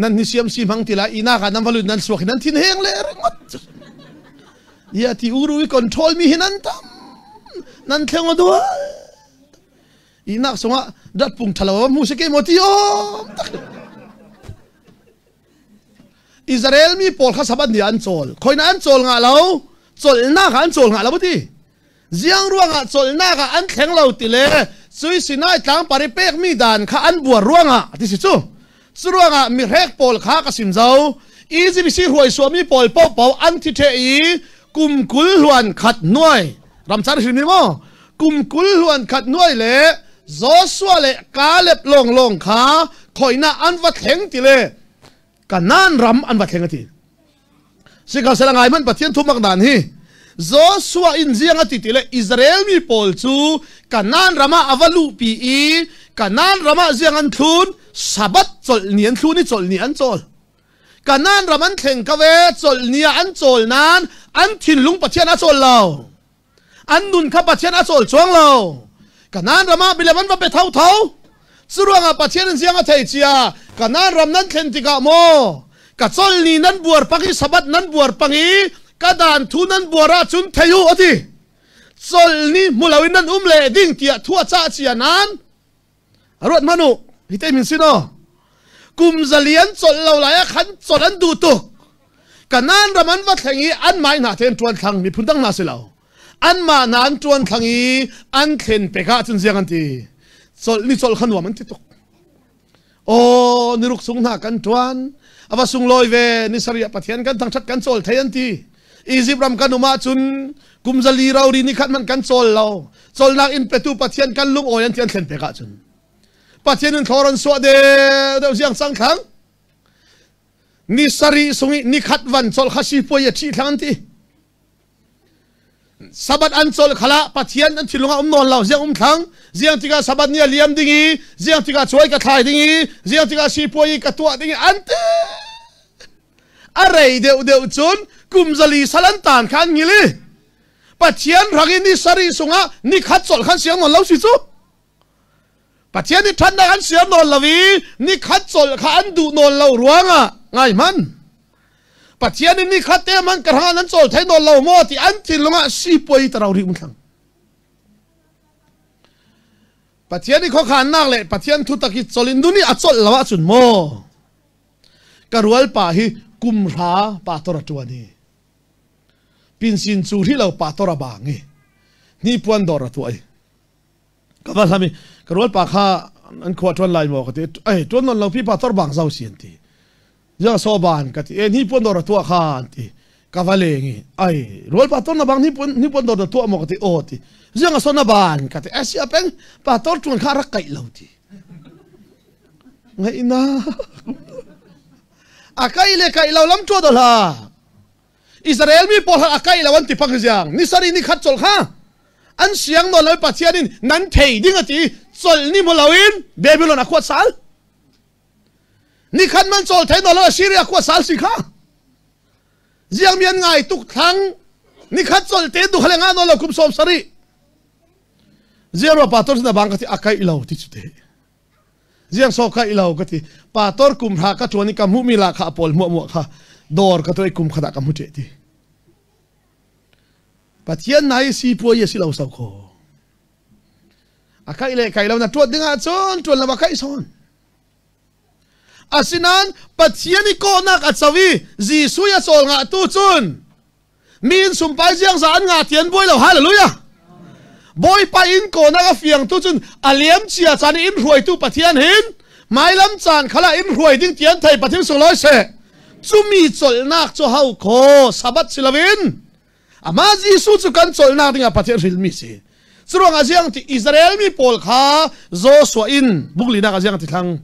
Nan ni siam si hmang ti lai, ihnak ah nan va lut nan suak hi nan thinheng le ringawt. Ia ti uru i control mi hi nan tam. Nan thleng aw dual. Ihnak sungah datpung ṭha lo a hmu si ke maw ti awm tak. Israel mi pawl kha Sabbath ni ah an cawl. Khoina an cawl ngah lo. Colhnak ah an cawl ngah lo ti. Ziang ruangah colhnak ah an thleng lo ti le, cui Sinai tlang par i pekmi dan kha an buar ruangah ti si cu. Curuangah mihrek pawl kha ka sim zo. Egypt i si hruai suahmi pawl pohpoh an thi ṭheh i kum kul hluan khat hnuai. Ramcar hrimhrim aw. Kum kul hluan khat hnuai le Joshua le Kaleb lawnglawng kha khawiah an va thleng ti le Kanaan ram an va thleng a ti. Sikhalsehla ngai hmanh, Pathian thuhmak dan hi Joshua in ziang a ti ti le Israel mi pawl cu Kanaan ram ah a va luhpi i Kanaan ram ah ziang an thlun, Sabbath colh ni an thlun i colh ni an cawl. Kanaan ram an thleng kha ve, colh ni ah an cawl nain an thinlung Pathian a cawl lo. An nun kha Pathian a cawl cuang lo. Kanaan ram ah milem an va pe thotho. Curuangah Pathian in ziang a thei cia, Kanaan ram nan thlen tikah maw, ka colh ni nan buar pang i Sabbath nan buar pang i ka dan thu nan buar ahcun thei uh a ti. Colh ni hmu loin nan um leh ding tiah thu a cah cia nain a ruat hmanh uh, hi te min sin aw. Kum zali an colh lo lai ah khan colh an duh tuk. Kanaan ram an va thleng i anmah i hna te an ṭuan thlang, miphun dang hna si lo. Anmah hna an ṭuan thlang i an thlen pek ahcun ziang an ti. Colh ni colh kha nuam an ti tuk. Aw, ni ruk sung hna kan ṭuan. A va sunglawi ve, ni sarih ah Pathian kan thangṭhat kan cawl thei an ti. Izipt ram kan um ahcun kum zali rori ni khat hmanh kan cawl lo. Cawlnak in petu Pathian kan lungawi an ti an thlen pek ahcun Pathian in thlawr an suah deuh deuh ziang cang thlang. Ni sarih sung i ni khat van colh kha sipuai a ṭhih thlang an ti. Sabbath an colh khalah Pathian an thinlung ah um nawn lo, ziang um thlang. Ziang tikah Sabbath ni a liam ding i, ziang tikah cuai ka thlai ding i, ziang tikah sipuai i ka tuah ding i an ti. A rei deuh deuh cun kum zali sal an tan kha an ngil i Pathian hrang i ni sarih sungah ni khat colh khan siang nawn lo si cu. Pathian i ṭhatnak an siar nawn lo i ni khat colh kha an duh nawn lo ruangah ngai hmanh. Pathian in ni khat te hmanh ka hrangah nan cawl thei nawn lo maw ti an thinlung ah sipuai ta rori um thlang. Pathian i khuakhannak le Pathian thutak i colh in nun i a colh lo ahcun maw, ka rualpa hi kum hra pastor a ṭuan i pinsin cu hrih lo pastor a bang i hnipuan dawr a tuah i ka va hlam i ka rualpa kha an khua ṭuan lai maw ka ti. Ai, ṭuan nawn lo pi pastor bang zo si an ti. Ziang a so ban ka ti, e, hnipuan dawr a tuah kha an ti. Ka va leng i, ai, rualpa pastor na bang hnipuan, hnipuan dawr na tuah maw ka ti, aw ti. Ziang a so na ban ka ti, a si a peng, pastor ṭuan kha a rak kaih lo ti. Ngaihnak. A kaih le kaih lo lam ṭuan aw hlah. Israel mi pawl kha a kaih lo an ti pang hi ziang. Ni sarih ni khat colh kha an siang nawn lo i Pathian in nan thei ding a ti. Colh ni hmu loin Babylon a khuat sal. Ni khat man colh thei nawn lo Assyria a khuat sal si kha. Ziang mi an ngai tuk thlang. Ni khat colh te duh kha le ngah nawn lo kum sawm sarih. Ziang ruah pastor sin a bang ka ti a kaih lo ti cu te. Ziang so kaih lo ka ti. Pastor kum hra ka ṭuan i ka hmuhmi lak kha a pawl hmuahhmuah kha dawr ka tuah i kum khat ah ka hmu ṭeh ti. Pathian nai sipuai a si lo so kho. A kaih le kaih lo na ṭuat ding ahcun ṭuan lo a kaih sawn. Asinain Pathian i kawhnak a co i Jesuh i a cawl ngah tu cun mi in sumpai ziangza an ngah ti an buai lo. Hallelujah! Bawipa in kawhnak a fiangtu cun a liam cia caan i in hruaitu Pathian hin hmailam caan khalah in hruai ding ti an thei. Pathian sunglawi seh. Cumi colhnak cu ho kho, Sabbath si loin amah Jesuh cu kan colhnak dingah Pathian hrilmi si. Curuangah ziang ti Israel mi pawl kha Joshua in bunglinak ah ziang ti thlang.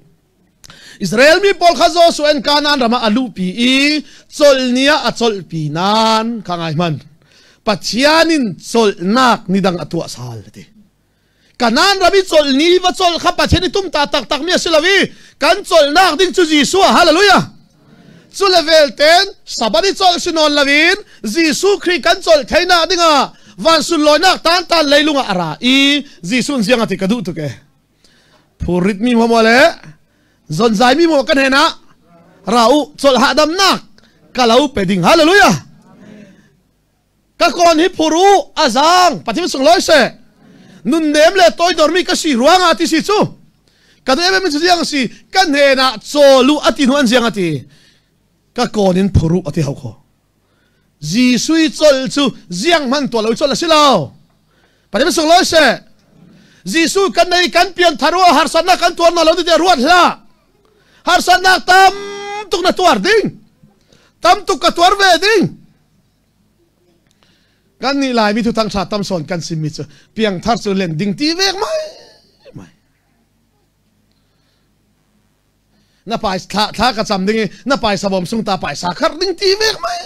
Israel mi pawl kha Joshua in Kanaan ram ah a luhpi i colh ni ah a colhpi nain kha ngai hmanh. Pathian in colhnak nidang a tuah sal a ti. Kanaan ram i colh ni va colh kha Pathian i tumtah taktakmi a si lo i kan colhnak ding cu Jesuh a, hallelujah. Cu le vel ten Sabbath i colh si nawn loin Jesuh Khrih kan colh theinak dingah van sunlawinak tantan leilung ah a ra i Jesuh in ziang a ti ka duh tuk e. Phurrit mi hmuahhmuah le zonzai mi hmuah ka hnenah ra uh, colh hahdamnak ka lo pe ding. Hallelujah! Ka kawn hi phur uh, a zang, Pathian sunglawi seh. Nunnem le tawidor mi ka si ruangah a ti si cu. Ka duh em em cu ziang a si, ka hnenah cawl uh a ti hnu an ziang a ti. Ka kawn in phur uh a ti ho kho. Jesuh i colh cu ziang hman tuah lo i colh a si lo. Pathian sunglawi seh. Jesuh kan nei, kan pianthar uh, harsatnak kan tuar nawn lo ti a ruat hlah. Harsatnak tam tuk na tuar ding. Tam tuk ka tuar ve ding. Kannih Laimi thuthang ṭha tam sawn kan simmi cu piangthar cu len ding ti vek mai mai. Na paisa, thla, thla ka cam ding i, na paisa bawm sung ta paisa kharh ding ti vek mai.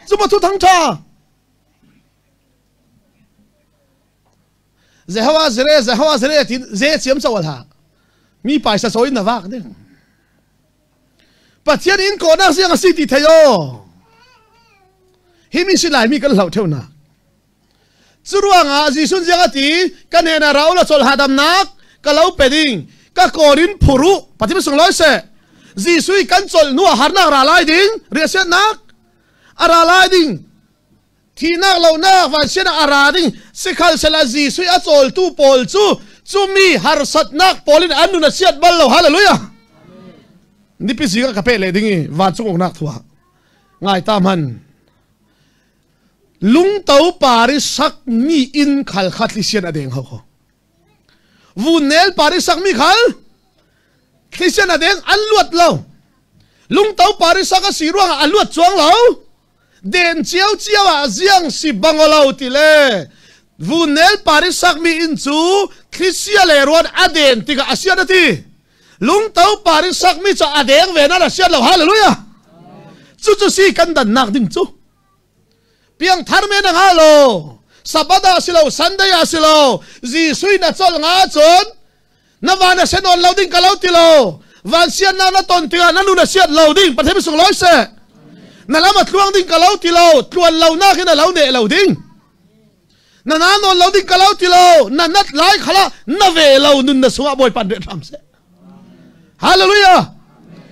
Cuma thuthang ṭha. Jehovah Jireh, Jehovah Jireh, tin ze ciam co a hlah. Mi paisa cawi in na vak ding. Pathian in kawhnak ziang a si ti thei aw. Himi si lai mi kan hloh ṭheunak. Curuangah Jesuh in ziang a ti, ka hnenah ra u la colh hahdamnak ka lo pe ding, ka kawn in phurh u, Pathian sunglawi seh. Jesuh i kan colh hnuah harnak ra lai ding, riahsiatnak a ra lai ding. Thihnak lonak vansiatnak a ra ding, sikhalsehla Jesuh i a cawltu pawl cu, cumi harsatnak pawl in an nun a siat bal lo. Hallelujah! Nipi zingah ka peh leh ding i, vancung uknak thu ah ngai ta hman. Lungto par i sakmi in khal kha thlisian a deng ho kho. Vunnel par i sakmi khal thlisian a deng an luat lo. Lungto par i sak a si ruangah a luat cuang lo. Den ciauciau ah ziang si bang aw lo ti le, vunnel par i sakmi in cu thlisia le ruan a den tikah a siat a ti. Lungto par i sakmi cu a deng ve nan a siat lo. Hallelujah! Cucu si kan dannak ding cu. Piangthar men a ngah lo. Sabbath ah si lo, Sunday ah si lo, Jesuh in a colh ngah ahcun na van a sia nawn lo ding ka lo ti lo. Vansiatnak na ton tikah na nun a siat lo ding, Pathian sunglawi seh. Na lam a tluang ding ka lo ti lo. Tluan lonak in a lo neh lo ding. Na na nawn lo ding ka lo ti lo. Na nat lai khalah na ve lo nun na sungah Bawipa in reh hram seh. Hallelujah!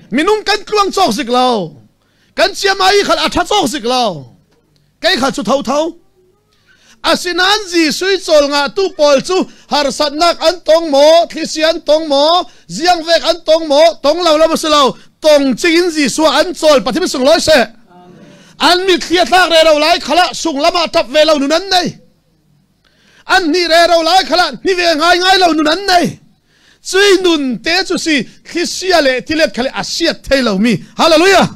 Minung kan tluang cawk zik lo. Kan ciamai khal a ṭha cawk zik lo. Kei khal cu thotho. Asinain Jesuh i cawl ngahtu pawl cu harsatnak an tong maw, thlisia an tong maw, ziangvek an tong maw, tong lo lam a si lo. Tong cingin Jesuh an cawl, Pathian sunglawi seh. An mitthli a tlak rero lai khalah sunglam ah ṭap ve lo nun an nei. An hnih rero lai khalah hni ve ngaingai lo nun an nei. Cui nunte cu si thlisia le tilet khal a siat thei lomi. Hallelujah!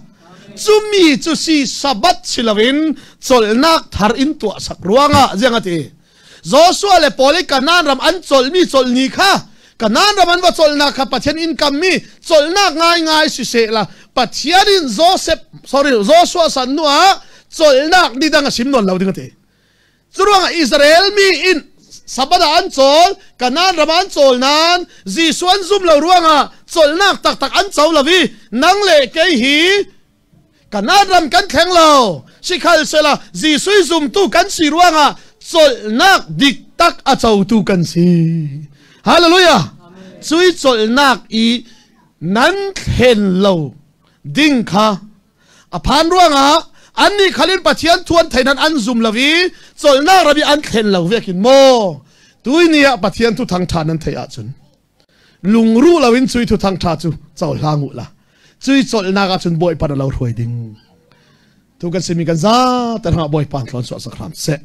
Cumi cu si Sabbath si loin colhnak thar in tuahsak ruangah ziang a ti. Joshua le pawl i Kanaan ram an colhmi colh ni kha, Kanaan ram an va colhnak kha Pathian in kammi colhnak ngaingai sisehla, Pathian in Joseph, sorry, Joshua san hnuah colhnak nidang a sim nawn lo ding a ti. Curuangah Israel mi in Sabbath ah an cawl, Kanaan ram ah an cawl nan, Jesuh an zum lo ruangah colhnak taktak an co lo i, nang le kei hi Kanaan ram kan thleng lo. Sikhalsehla Jesuh i zumtu kan si ruangah colhnak diktak a cotu kan si. Hallelujah! Cui colhnak i nan thlen lo ding kha a phan ruangah annih khal in Pathian thu an theih nan an zum lo i, colhnak ram i an thlen lo vekin maw, tuini ah Pathian thuthang ṭha nan theih ahcun lungruh loin cui thuthang ṭha cu cohlang uhla, cui colhnak ahcun Bawipa na lo hruai ding. Thu kan simi kan zate hrangah Bawipa in thlawn suahsak hram seh.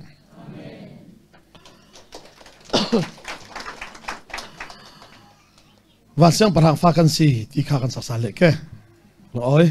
Vansiang parhang fa kan si ti kha kan saksan leh ke. Rawi.